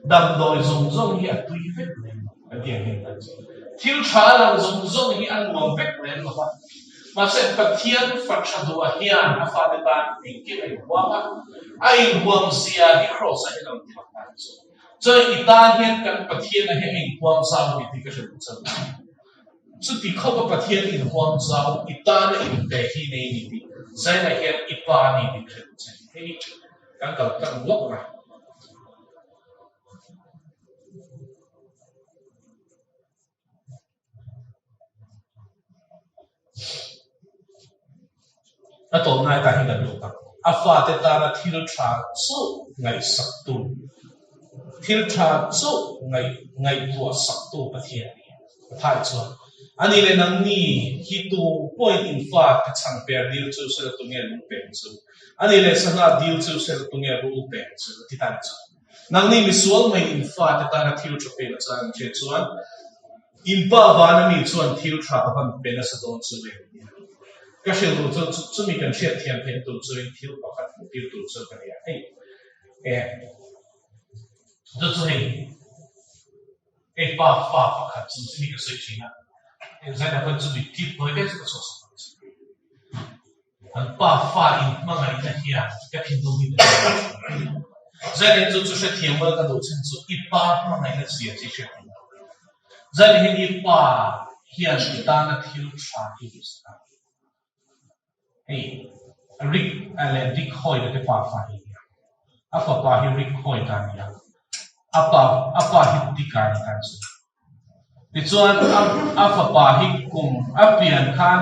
Damdawi zawng zawng hi a tui vek lem lo an ti ang hian kan sawi. Thil tha a lang zawng zawng hi a nuam vek lem lo va. Mahse Pathian fa tha duhah hian a fate tan engkim a inhuam a, a inhuam zia hi Kraws-ah hian a rawn ti lang ta chu. Chuan i tan hian kan Pathian-a hi a inhuam zau a ni tih ka hre duh chauh. Chuti khawpa Pathian inhuam zau i tana inpe hi nei ni tih Zaina hian i pa a ni tih hrilh che. Hei kan kal tlang lawk mai. A tawh ngai ta hi kan lut ang. A fate tana thil tha chauh ngaihsaktu, thil tha chauh ngaih. Ngaihtuah saktu Pathian a ni. Pathai chuan, A nih leh nangni hi tu pawhin in fa ka chhang per dil chu sela tunge lung peng chu? A nih leh sangha dil chu sela tunge rul peng chu? A ti tan chuan, Nangni misual mai in fate tana thil tha pek a chang in hriat chuan, in pa vana mi chuan thil tha a van pe nasa dawn chu ve nia. Ka hrilh duh chu chumi kan hriat thiam theihna tur chuin thil pakhat hmuh tir tur chu ka nia. Hei e. Chu chu hei hei pa fa pakhat chu chumi ka sawi thin a, hei zaina pawn chumi clip hnuai te chu ka chhuah sak ang che. An pa fa in hmangaihna hian ka thinlung hi ka hria thin. Zaina hi chu chu hrethiam ula ka duh chhan chu i pa hmangaihna zia chi hrethiam lo. Zaina hian i pa hian i tana thil tha hi duhsak a. Hei Rick leh Dick Hoyt-a te pafa hi nia. A fapa hi Rick Hoyt-a a ni a, a pa a pa hi Dick-a a ni tan chu. Tichuan a a fapa hi kum a pian khan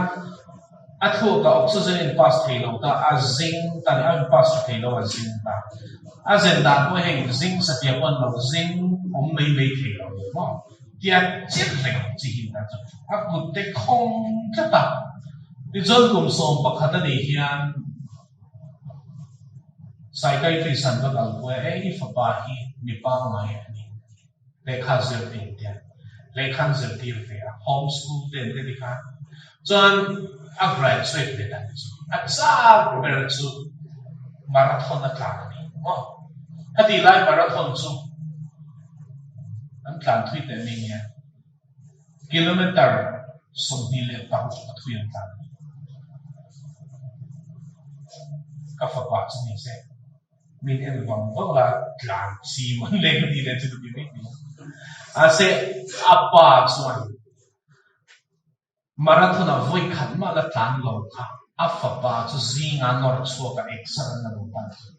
a thluakah oxygen a in pass thei lo ta, a zing ta a ni, a in pass tha thei lo a zing ta. A zen dan pawh hi hei zing satliah pawh a ni lo, zing awm mai mai thei lo a ni maw? Tiat chiah reng ang chi hi tan chu a kut te khawng tlat a. Tichuan kum 11 a nih hian psychiatrist an va kalpui a, hei i fapa hi mi pangngai a ni, lehkha zir thei tia lehkha an zirtir ve a, home school te an ti tikhan chuan a graduate ve ta ni chu a chak ber chu marathon a tlan a ni maw? Heti lai marathon chu An tlan thui teh mai nia. Kilometre 26 a thui an tlan. Ka fapa chu ni se min en vang vang la tlan chi man le ka ti leh chu ka ti mai mai a. Mahse a pa chuan Marathon-a vawi khat mah la tlan lo kha a fapa chu zinga nawr chhuak a exer an la duh tan chu.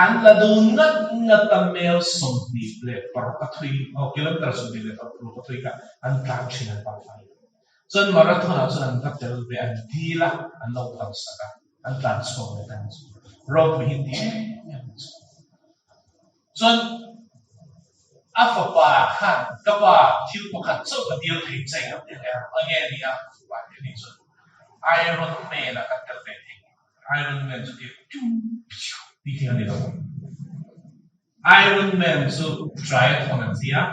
An la duh ngat ngat a mel 26 a thui, aw kilometer 26 a thui kha an tlan thin an pa fai. Chuan marathon-ah chuan an va tel ve, an dil a, an lo phalsak a, an tlan chhuak leh tan chu. Ropui hi ti em em chu. Chuan a fapa khan ka pa thil pakhat chauh ka dil thei che a ti leh a, enge a nia ka fapa hi a ni chuan Iron Man ah kan tel ve thei Iron Man chu ti piu piu tih thing a ni lo. Iron Man chu triathlon an ti a,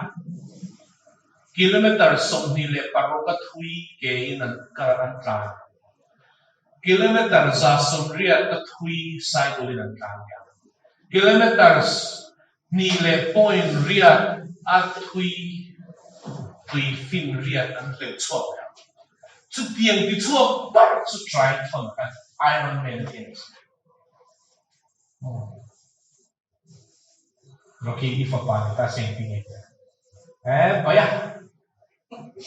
kilometer 26 a thui ke in an kal an tlan. Kilometer 180 a thui cycle in an tlan leh a. Kilometer 2.8 a thui tui finriat an hleuh chhuak leh a. Chutiang ti chhuak ber chu triathlon kha Iron Man a ti a ni. Rocky i fapa ni ta seng ti nge tia. Eh baya.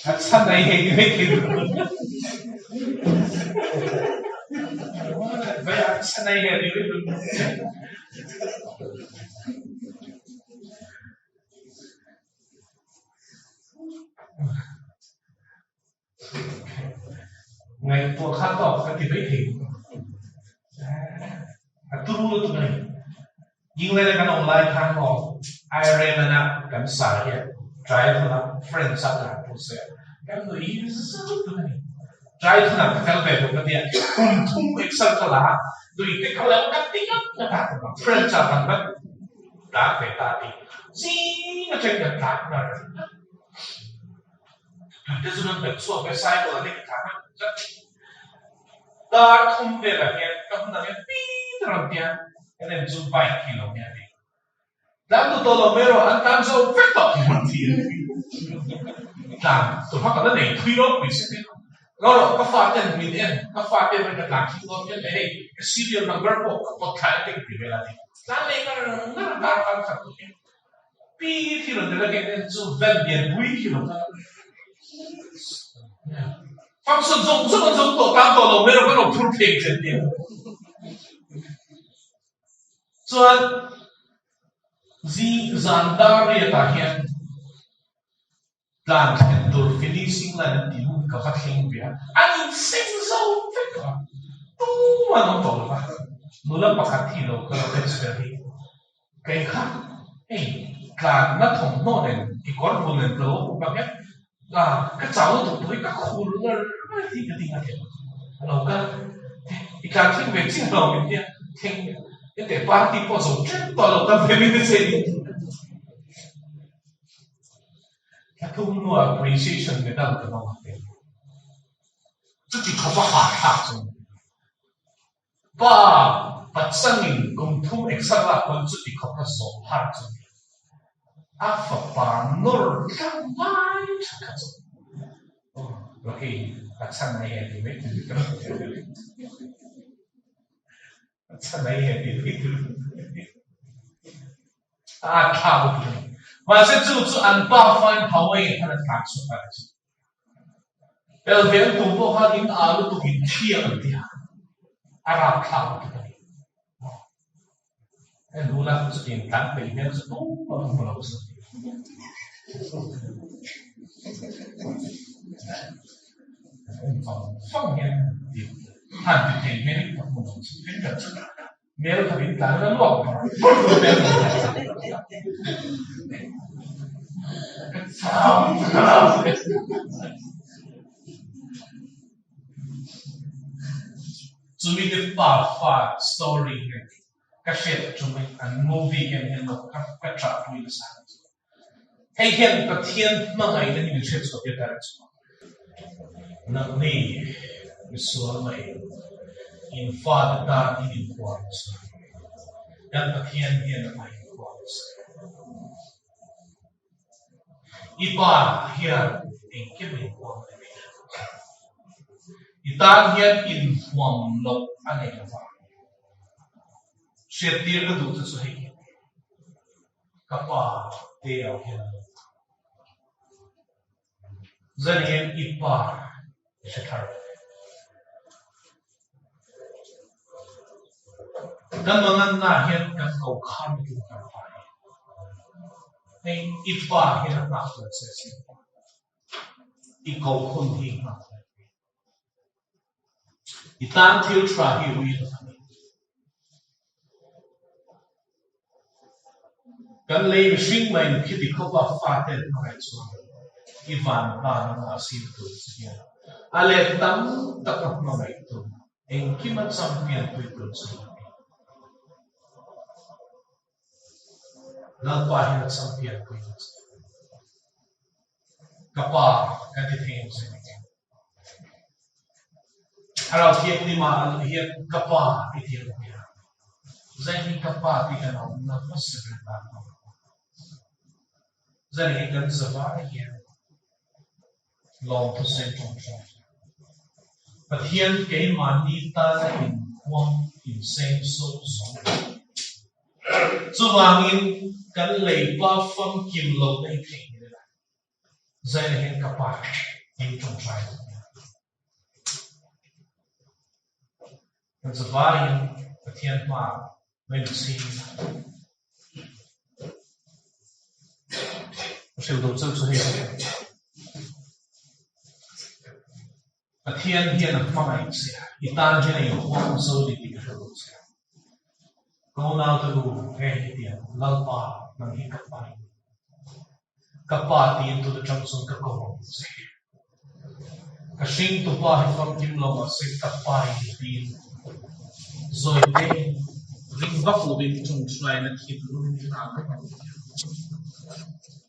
A chan ai hei ti mai thei Baya a chan ai hei ti mai Ngaihtuah kha tawk ka ti mai thei a turu lutuk a ni. England a kan awm lai khan maw Ireland a kan sa hian triathlon a French a tlan pawh se kan nui za lutuk a ni. Triathlon ah ka kal ve lo ka tia kum thum exer ka la a nui te kha lo ka ti ngat ngat a French ah kan va tlan ve ta ti zing atang kan tlan ngar ngar. Tute chu kan belh chhuak ve cycle a nek thla hman tlat. Dar thum velah hian ka hun ang hian pit a rawn ti a, kan en chu bike hi lo nia ti. Tlan duh tawh lo mai erawh an tlan zo vek tawh hi rawn ti a. Tlan tur kha ka la nei thui ropui si mai. Lo rawh ka fa ten min en, ka fa te ka tlan thik dawn hian leh hei ka serial number pawh ka pawt thla em te ka ti vel a ti. Tlan leh ngar ngar dar kal khat tur hian. Pi khi rawn tel a keng en chu van lian pui khi lo kal function zawng zawng an zo tawh tan tawh lo mai rawh kan lo phur pheng chen tia chuan zing zan dar riat ah hian Tlan thlen tur finishing line an tih hun ka va thleng ve a, an inseng zo vek a, tumah an awm tawh lo va, nula pakhat hi lo kal a fence vel hi kei kha hei tlanna thawmhnaw nen kekawr bul nen ka lo hmu bak e a ka chau lutuk tawh hi ka khur ngar ngar tih ka ding a tia a lo kal i tlan thleng ve chiah lo min tia thleng hete party pawh zo ṭep tawh lo ka ve min ti che ni. Thla thum hnuah appreciation medal ka dawng a tia chuti khawpa hahthlak chu. Pa pachangin kum thum exer lak pawn chuti khawp a zawh har chu a fapa nawr tlang ngai tha kha chu aw Rocky pachang nei e ti mai thil ka pachang nei e ti mai thil a thlak bawk a ni. Mahse chu chu an pa fain Hawaii khan a tlan chhuak a ni chu. Tel ve an tum pawh khan in ah lutuk in thiang an ti a, a rapthlak lutuk a ni. En hula chutiang tlan peih hmel chu tumah ka hmu lo chu. En fang fang hian ti han ti thei hmel ka hmu lo chu. Thenkhat chu hmel khat in tlan la luak ber ber hmel ka chau Chumi te pafa story hian ka hriat chungin an movie hian hian lo ka ka ṭah pui nasa. Hei hian Pathian hmangaihna hi min hriat chhuah tir ta reng chu. Nangni misual mai in fate tan in inhuam nasa. Kan Pathian hian a inhuam nasa. I pa hian engkim a inhuam a ni mai. I tan hian inhuam loh a nei lo va. Hriattir ka duh te chu hei hi. Ka pa te au hian a lo ta. Zan hian i pa i hre thar ve. Kan manganna hian kan ko khan i tum thar pa hi. Hei i pa hian a nghak tel che sin. I ko hun hi nghak tel. I tan thil tha hi ui lo a ni. Kan lei mihring mai in khiti khawpa fate an hmangaih chuan i van pa nangmah sim tur che hian a let tam tak a hmangaih tu engkima champion pui tur che hi a ni. Lalpa hian a champion pui tur che. Ka pa kan ti thei ang che. Thlarau Thianghlim ah a luh hian ka pa ti ti ang nia. Zai hi ka pa ti kan awm na hmasa ber tan a awm. Zai hi kan zavai hian lawmthu sawi ṭawngṭawng. Pathian keimahni tana inhuam inseng so zo. Chuvangin kan leipa famkim lo nei thei ni la. Zaina hian ka pa tiin ṭawngṭai a nia. Kan zavaiin Pathian hmaah mai lu chhing ila. Ka hrilh duh cheu chu hei a ni. Pathian hian a hmangaih che a, i tan hian a inhuam zo ni tih ka hrilh duh che a. Ka unaute nu heng hi tiang Lalpa nang hi ka pa i ni. Ka pa tiin tun atang chuan ka ko ang che. Ka hringtu pa hi famkim lo mahse ka pa i ni tiin zawi te ring vak lovin ṭawngṭaina thinlung in a vek ang.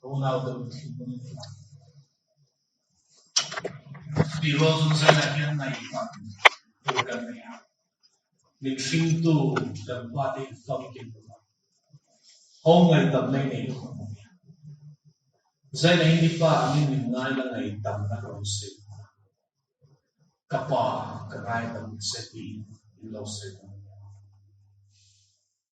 Ka unaute nu thinlung in a. Tih rual chu zainah hian ngaihdan tur kan nei a, min hringtu kan pa te in famkim lo a, ho ngaihdamna i nei lutuk ang a nia. Zainah hi mipa angin min ngai la ngaihdamna ka rawn sawi nghal a, ka pa ka ngaidam che tiin min lo sawi nghal.